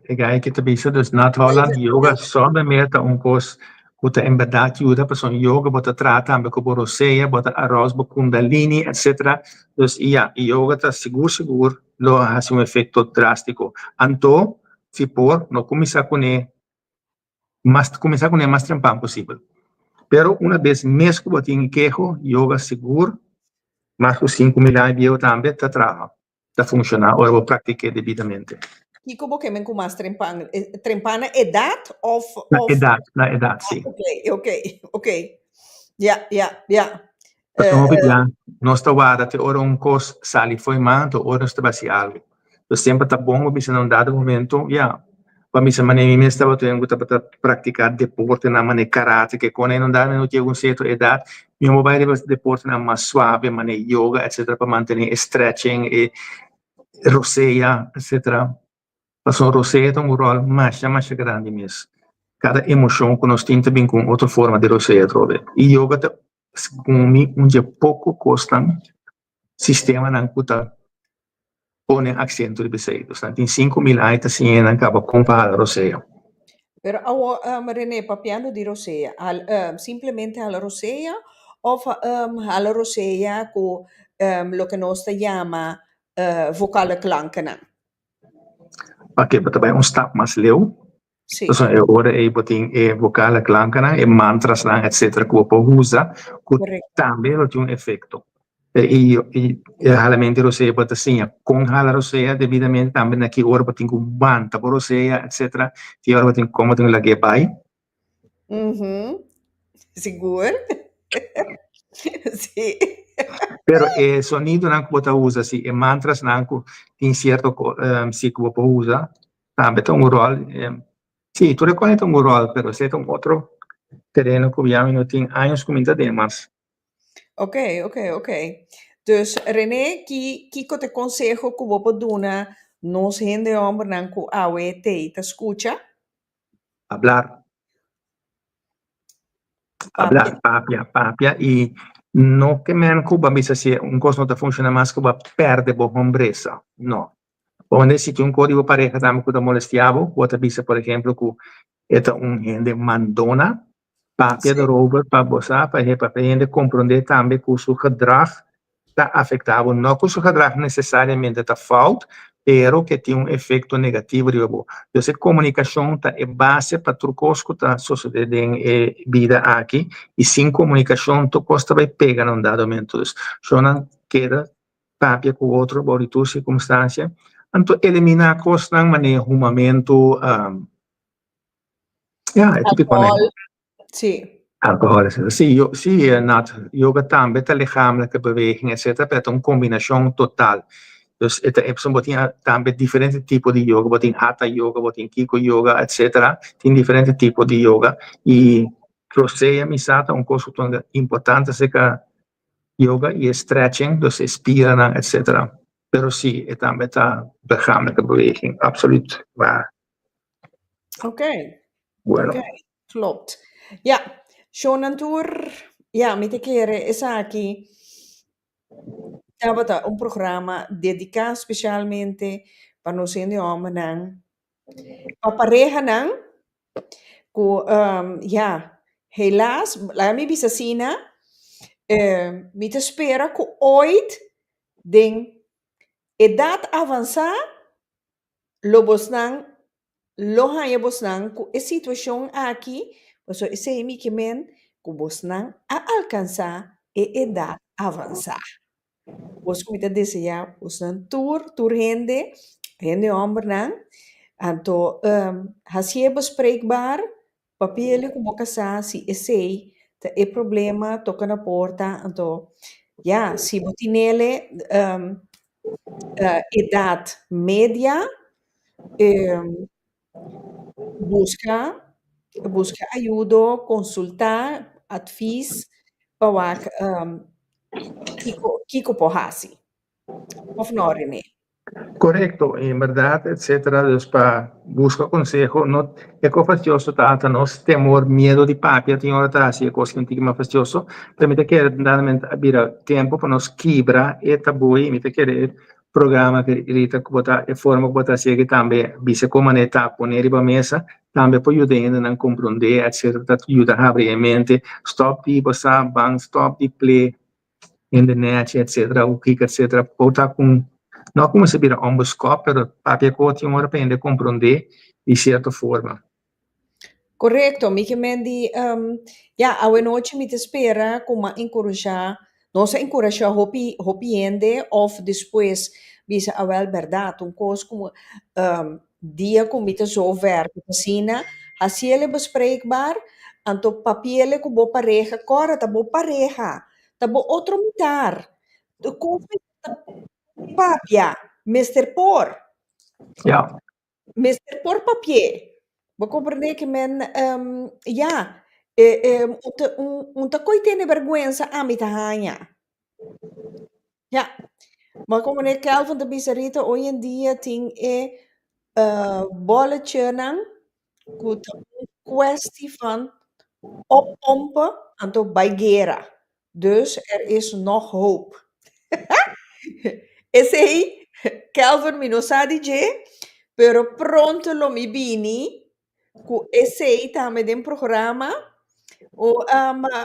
Speaker 1: e guy aki ta bisa, dus Nat Holland, yoga zonder meer ta un kos ku ta en bèrdat yuda, pasobra yoga bo ta traha tambe ku bo rosea, bo ta arouse bo kundalini, etcetera. Dus ya, yoga ta sigur sigur lo hasi un efekto drástiko. Anto, si por, no kuminsá kuné mas kuminsá kuné mas trempan posibel. Pero una bes mes ku bo tin keho, yoga sigur mas ku 5000 aña bieu tambe ta traha, ta funshoná ora bo praktik'é debidamente.
Speaker 2: Kiko bo ke men ku mas trempan? Trempan na edat òf?
Speaker 1: Na edat, na edat, si.
Speaker 2: Ok, ok, ok. Ya, ya, ya.
Speaker 1: Pasobra hopi bia nos ta warda te ora un kos sali fo'i man, anto ora nos ta bai hasi algu. Entonces semper ta bon pa bisa na un dado momento, ya, pa bisa manera mi mes tabata un ku tabata praktiká deportenan manera karate, ke kon en un dado momento yega un sierto edat, mi a bai riba deportenan mas suave manera yoga etcetera pa mantené e stretching, e rosea etcetera. Pasobra rosea ta un ròl masha masha grandi mes. Kada emoshon ku nos tin ta bin ku un otro forma di rosea atrobe. I yoga ta segun mi un dje poko kosnan, sistemanan ku ta pone aksento riba esei. Dus nan tin 5000 aña ta siña nan kaba kon pa hala rosea.
Speaker 2: Pero awor, René, papiando di rosea, simplemente hala rosea òf hala rosea ku loke nos ta yama vokale klankennan?
Speaker 1: Oké, bo ta bai un stap mas leu.
Speaker 2: Sí.
Speaker 1: Pasobra e ora ei bo tin e vokale klankennan, e mantrasnan, etcetera, ku bo por usa, ku
Speaker 2: Correcto.
Speaker 1: tambe lo tin un efekto. I e halamentu di rosea bo ta siña kon hala rosea debidamente, tambe na ki ora bo tin ku wanta bo rosea, etcetera. Ki ora bo tin kon bo tin ku lag'é bai.
Speaker 2: Mhm. Sigur. Sí.
Speaker 1: Pero e sonidonan ku bo ta usa, si e mantrasnan ku tin sierto si ku bo por usa, tambe ta un ròl. Sí, tur e kos ta un ròl, pero esei ta un otro tereno ku ya mi no tin años ku mi ta den mas.
Speaker 2: Ok, ok, ok. Dus René, ki kiko ta e konseho ku bo por duna nos hende hòmbernan ku awe t'ei ta skucha?
Speaker 1: Hablar. Hablar, papia, papia i no ke men ku bo a bisa si un kos no ta funshoná mas ku bo a pèrdè bo hombresa. No. Bo manda si tin un kos di bo pareha tambe ku ta molestiá bo, bo ta bisa por ehemplo ku e ta un hende mandona, papia erover pa bo sa, pa e hende komprondé tambe ku su gedrag ta afektá bo, no ku su gedrag nesesariamente ta fout, pero ke tin un efekto negativo riba bo. Dus e komunikashon ta e base pa tur kos ku ta sosodé den e bida aki, i sin komunikashon tur kos ta bai pega na un dado momento. Dus shownan keda papia ku otro bou di tur sirkunstansia, anto eliminá kosnan manera humamentu, ya, e típikonan.
Speaker 2: Alkohòl, sí.
Speaker 1: Alkohòl, etcetera. Sí, yo, sí, Nat, yoga tambe ta lichamelijke beweging, etcetera, pero ta un kombinashon total. Dus e ta, pasobra bo tin tambe diferente tipo di yoga, bo tin hatha yoga, bo tin kiko yoga, etcetera. Tin diferente tipo di yoga i rosea mi sa ta un kos ku ta importante aserka yoga i e stretching, dus e spiernan, etcetera. Pero sí, e tambe ta lichamelijke beweging, absoluut waar.
Speaker 2: Ok.
Speaker 1: Bueno.
Speaker 2: Ok, klopt. Ja, shownan tur, ja, mi ta kere esaki tabata un programa dediká spesialmente pa nos hende hòmbernan, pa parehanan. Ku ya, helaas, laga mi bisa asina, mi ta spera ku ooit den edat avansá lo bosnan lo haña bosnan ku e situashon aki, pasobra esei mi ke men ku bosnan a alkansá e edat avansá. Bos ku mi ta deseá bosnan tur, tur hende, hende hòmbernan, anto hasié bespreekbaar, papia ku bo kasá si esei ta e problema, toka na porta, anto ya, si bo tinele edat media, buska, buska ayudo, konsultá, advis pa wak kiko kiko por hasi. Of no, René?
Speaker 1: Korekto, en bèrdat etsetera, dus pa buska konseho no e kos fastioso ta ata nos temor, miedo di papia tin ora ta hasi e kos ki un tiki mas fastioso, pero mi ta kere dado a bira tempo pa nos kibra e tabú ei, mi ta kere e programa ki Rita ku bo ta e forma ku bo ta hasi aki tambe bisa kon manera ta pone riba mesa tambe por yuda hendenan komprondé etsetera ta yuda habri e mente stòp di bo sa ban stòp di ple hende nèchi etsetera o kiko etsetera por ta ku no a kuminsá bira onbeskòp pero papia ku tin ora pa hende komprondé di sierto forma.
Speaker 2: Korekto, mi ke men di, ya, awenochi mi ta spera ku m'a enkurashá, nos a enkurashá hopi, hopi hende òf despues bisa awèl bèrdat un kos ku dia ku mi ta zover ku ta asina, hasiel e bespreekbaar, anto papiel ku bo pareha, kòrda ta bo pareha, ta bo otro mitar, kos ta papia, mester por.
Speaker 1: Ya.
Speaker 2: Mester por papi'é. Bo komprendé ke men, ya, e un ta un ta koi tene bèrgwensa ami ta haña. Ya. Bo komprendé Kelvin ta bisa Rita hoy en dia tin e bòlletjenan ku ta un kwesti van oppompen anto bai guera. Dus er is nog hoop. Esei, Kelvin mi no sa di dje, pero pronto lo mi bini ku esei tambe den programa. O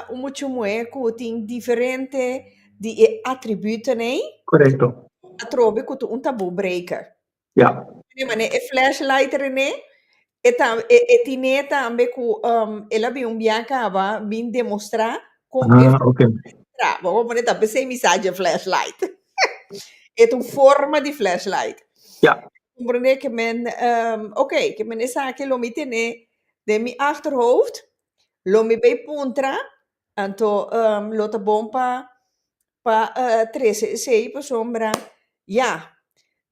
Speaker 2: un mucha muhé ku tin diferente di e atributonan ei.
Speaker 1: Korekto.
Speaker 2: Atrobe ku ta un tabú breaker.
Speaker 1: Ja.
Speaker 2: Di manera e flashlight René, e ta e e tine tambe ku el a bin un bia kaba bin demostrá kon e
Speaker 1: Ah, ok.
Speaker 2: tra. Bo por pone ta p'esei mi sa dje flashlight. E ta un forma di flashlight.
Speaker 1: Ja.
Speaker 2: Komprendé ke men ok, ke men esaki lo mi tene den mi achterhoofd, lo mi bay puntra, anto lo ta bon pa pa trese esei pasobra ya,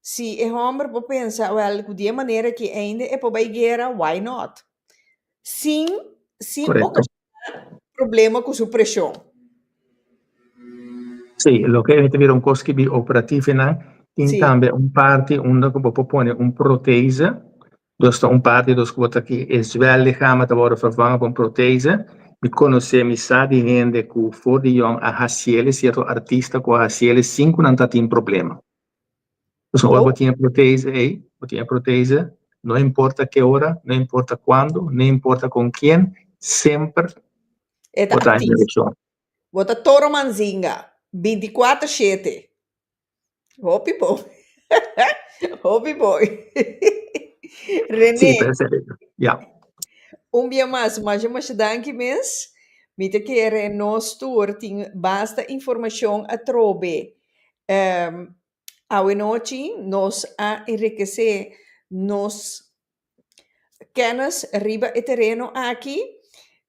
Speaker 2: si e hòmber por pensa wèl ku di e manera aki ainda e por bai guera, why not? Sin sin okashoná problema ku su preshon.
Speaker 1: Sí, loke mi ta mira un kos ki bi operatief einan, tin tambe un parti unda ku bo por pone un protese Dus ta un parti dus ku bo ta ki e zwellichaam ta wòrdu vervangen pa un protese. Mi konosé, mi sa di hende ku for di yòn a hasiel, sierto artista ku a hasiel sin ku nan ta tin problema. Dus ora bo tin e protese ei, bo tin e protese, no importa ke ora, no importa kuando, no importa kon kien, semper
Speaker 2: E ta
Speaker 1: bo ta en
Speaker 2: aktief.
Speaker 1: erekshon.
Speaker 2: Bo ta toro manzinga, bintikuater shete. Hopi bon. Hopi bon. René.
Speaker 1: Sí, pero esei, ja.
Speaker 2: Un bia mas, masha masha danki mes. Mi ta kere nos tur tin basta informashon atrobe. Awenochi nos a enrikesé nos Kennis riba e tereno aki,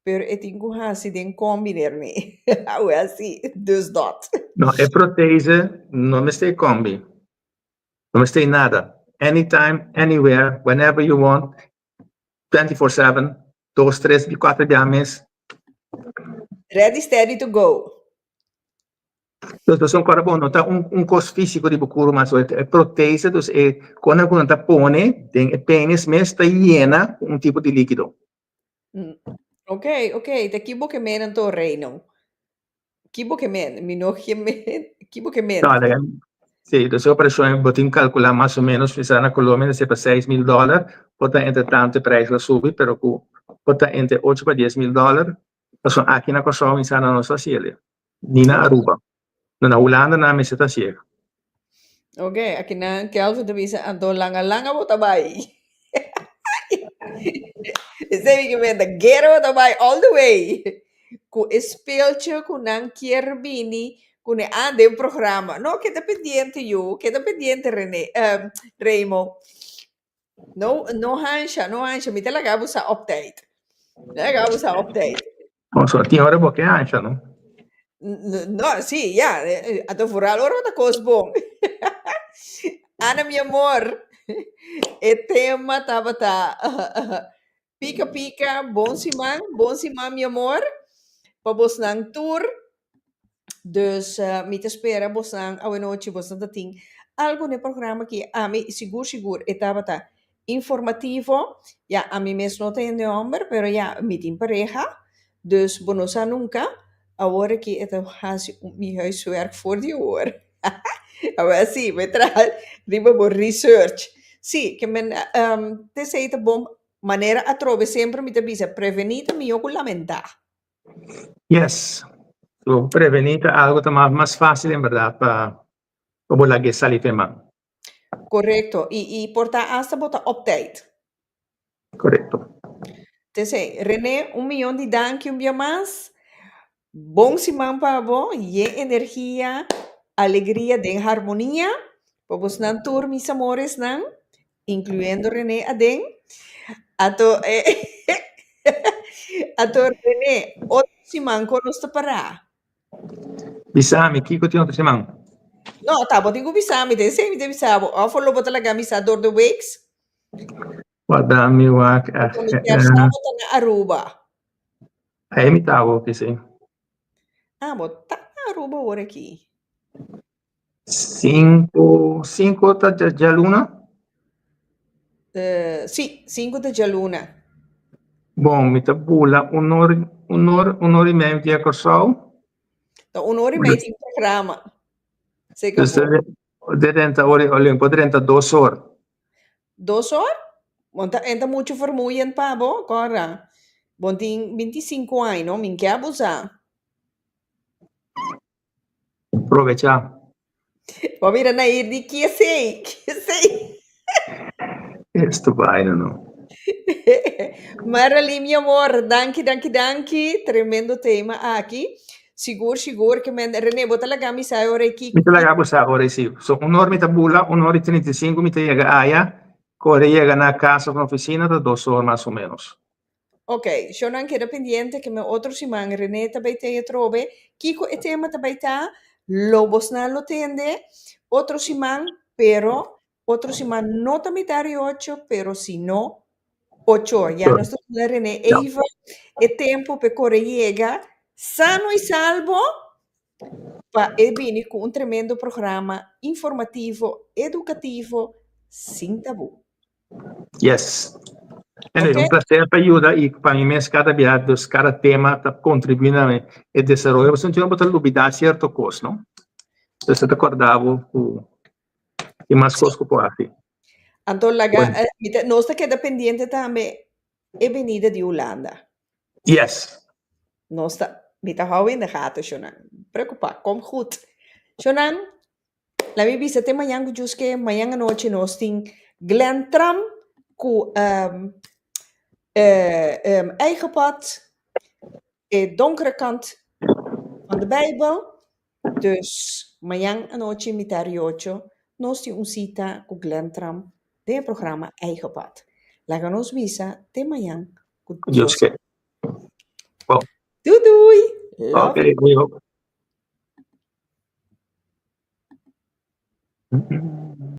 Speaker 2: pero e tin ku hasi den kombi dermee. Awel si, dus dòt.
Speaker 1: No, e protese no mester kombi. No mester nada. Anytime, anywhere, whenever you want, 24/7, dos, tres, kuater bia mes.
Speaker 2: Ready, steady to go.
Speaker 1: Dus pasobra kòrda bo no ta un un kos físiko di bo kuru mas e protese dus e kosnan ku nan ta pone den e penis mes ta yena ku un tipo di líkido.
Speaker 2: Ok, ok, ta ki bo ke men anto Reino? Ki bo ke men? Mi no ke men, ki bo ke men?
Speaker 1: No, laga. Sí, dus e operashon bo tin kalkulá mas o ménos bisa na Colombia ta ser pa 6000 dòler, por ta entre tantu e prijs lo subi, pero ku por ta entre ocho pa 10,000 dòler, pasobra aki na Kòrsou mi sa nan no sa hasié, ni na Aruba. No na Hulanda nan mester ta hasié.
Speaker 2: Ok, aki nan Kelvin ta bisa anto langa langa bo ta bai. Esei mi ke menta, guera bo ta bai all the way. Ku e speeltje ku nan kier bini ku ne ah den programa. No, keda pendiente yu, keda pendiente Rene, Raymo. No, no hansha, no hansha, mi ta laga bo sa op tijd. Mi ta laga bo sa op tijd.
Speaker 1: No, so tin ora bo ke hansha, no?
Speaker 2: No, sí, ya, anto vooral ora bo ta kos bon. Ana, mi amor, e tema tabata Pika pika, bon siman, bon siman mi amor, pa bosnan tur. Dus mi ta spera bosnan awenochi bosnan ta tin algo n'e programa ki ami sigur sigur e tabata informativo. Ya ami mes no ta hende homber pero ya mi tin pareha, dus bo no sa nunca. Awor aki e ta hasi mi huiswerk for di awor. Awor si, mi traha riba bo research. Si, ke men t'esei ta bon manera atrobe semper mi ta bisa prevení ta mihó ku lamentá.
Speaker 1: Yes, so prevení ta algo ta mas mas fácil en berdad pa pa bo laga e sali fe man.
Speaker 2: Korekto, i i por ta asta bo ta op tijd.
Speaker 1: Korekto.
Speaker 2: T'esei, René, un miyon di danki un bia mas. Bon siman pa bo, yen energia, alegria den harmonia. Pa bosnan tur mis amoresnan, incluyendo René aden. Anto anto René, otro siman kon nos ta pará?
Speaker 1: Bisa mi, kiko tin otro siman?
Speaker 2: No, ta bo tin ku bisa mi, t'esei mi ta bisa bo. Òf lo bo ta laga mi sa door de weeks?
Speaker 1: Warda mi wak.
Speaker 2: Pasobra mi kier sa bo ta na Aruba.
Speaker 1: Ahí mi ta awor ki si.
Speaker 2: Ah, bo ta na Aruba awor aki.
Speaker 1: Cinco, cinco ta djaluna?
Speaker 2: Sí, cinco ta djaluna.
Speaker 1: Bon, mi ta bula un or, un or, un or y medio di Kòrsou.
Speaker 2: Ta un or y medio tin programa. Zeker
Speaker 1: Dus drenta ora y Olimpo drenta dos or.
Speaker 2: Dos or? Bon ta enta mucho vermoeiend pa bo, Cora. Bon tin 25 aña, no? Min ke abusá.
Speaker 1: Provechá.
Speaker 2: Bo mira Nair di ki esei? Ki esei?
Speaker 1: Esto vaina no.
Speaker 2: Marali, mi amor, danki, danki, danki. Tremendo tema aki. Sigur, sigur ke men René, bo ta laga mi sa ora ki.
Speaker 1: Mi ta laga bo sa ora si. So un or mi ta bula, un or i 35 mi ta yega aya. Kore yega na kas of na ofisina ta dos or mas o menos.
Speaker 2: Ok, shownan keda pendiente ke men otro siman René ta bay tei atrobe. Kiko e tema ta bay ta? Lo bosnan lo tende otro siman, pero otro siman no ta mitar di ocho, pero si no ocho or. Ya nos ta duna René even e tempo p'e kore yega sano y salvo pa e bini ku un tremendo programa informativo, edukativo, sin tabú.
Speaker 1: Yes. Anyway, un placer pa yuda y pa mi mes cada bia, dus cada tema ta contribui na e desaroyo. Pasobra bo ta lubida cierto cos, no? Dus ta corda bo cu tin mas cos cu por haci.
Speaker 2: Anto laga, nos ta keda pendiente tambe e benida di Hulanda.
Speaker 1: Yes.
Speaker 2: Nos ta, mi ta hou in de gaten, Shonan. Preocupa, kom goed. Shonan, La mi bisa te mañan ku djuske, mañan anochi nos tin Glenn Tram ku Eigen Pad, e donkere kant van de Bijbel. Dus mañan anochi mitar di ocho nos tin un sita ku Glenn Tram den e programa Eigen Pad. Laga nos bisa te mañan ku Dios
Speaker 1: ke.
Speaker 2: Doei doei!
Speaker 1: Love you.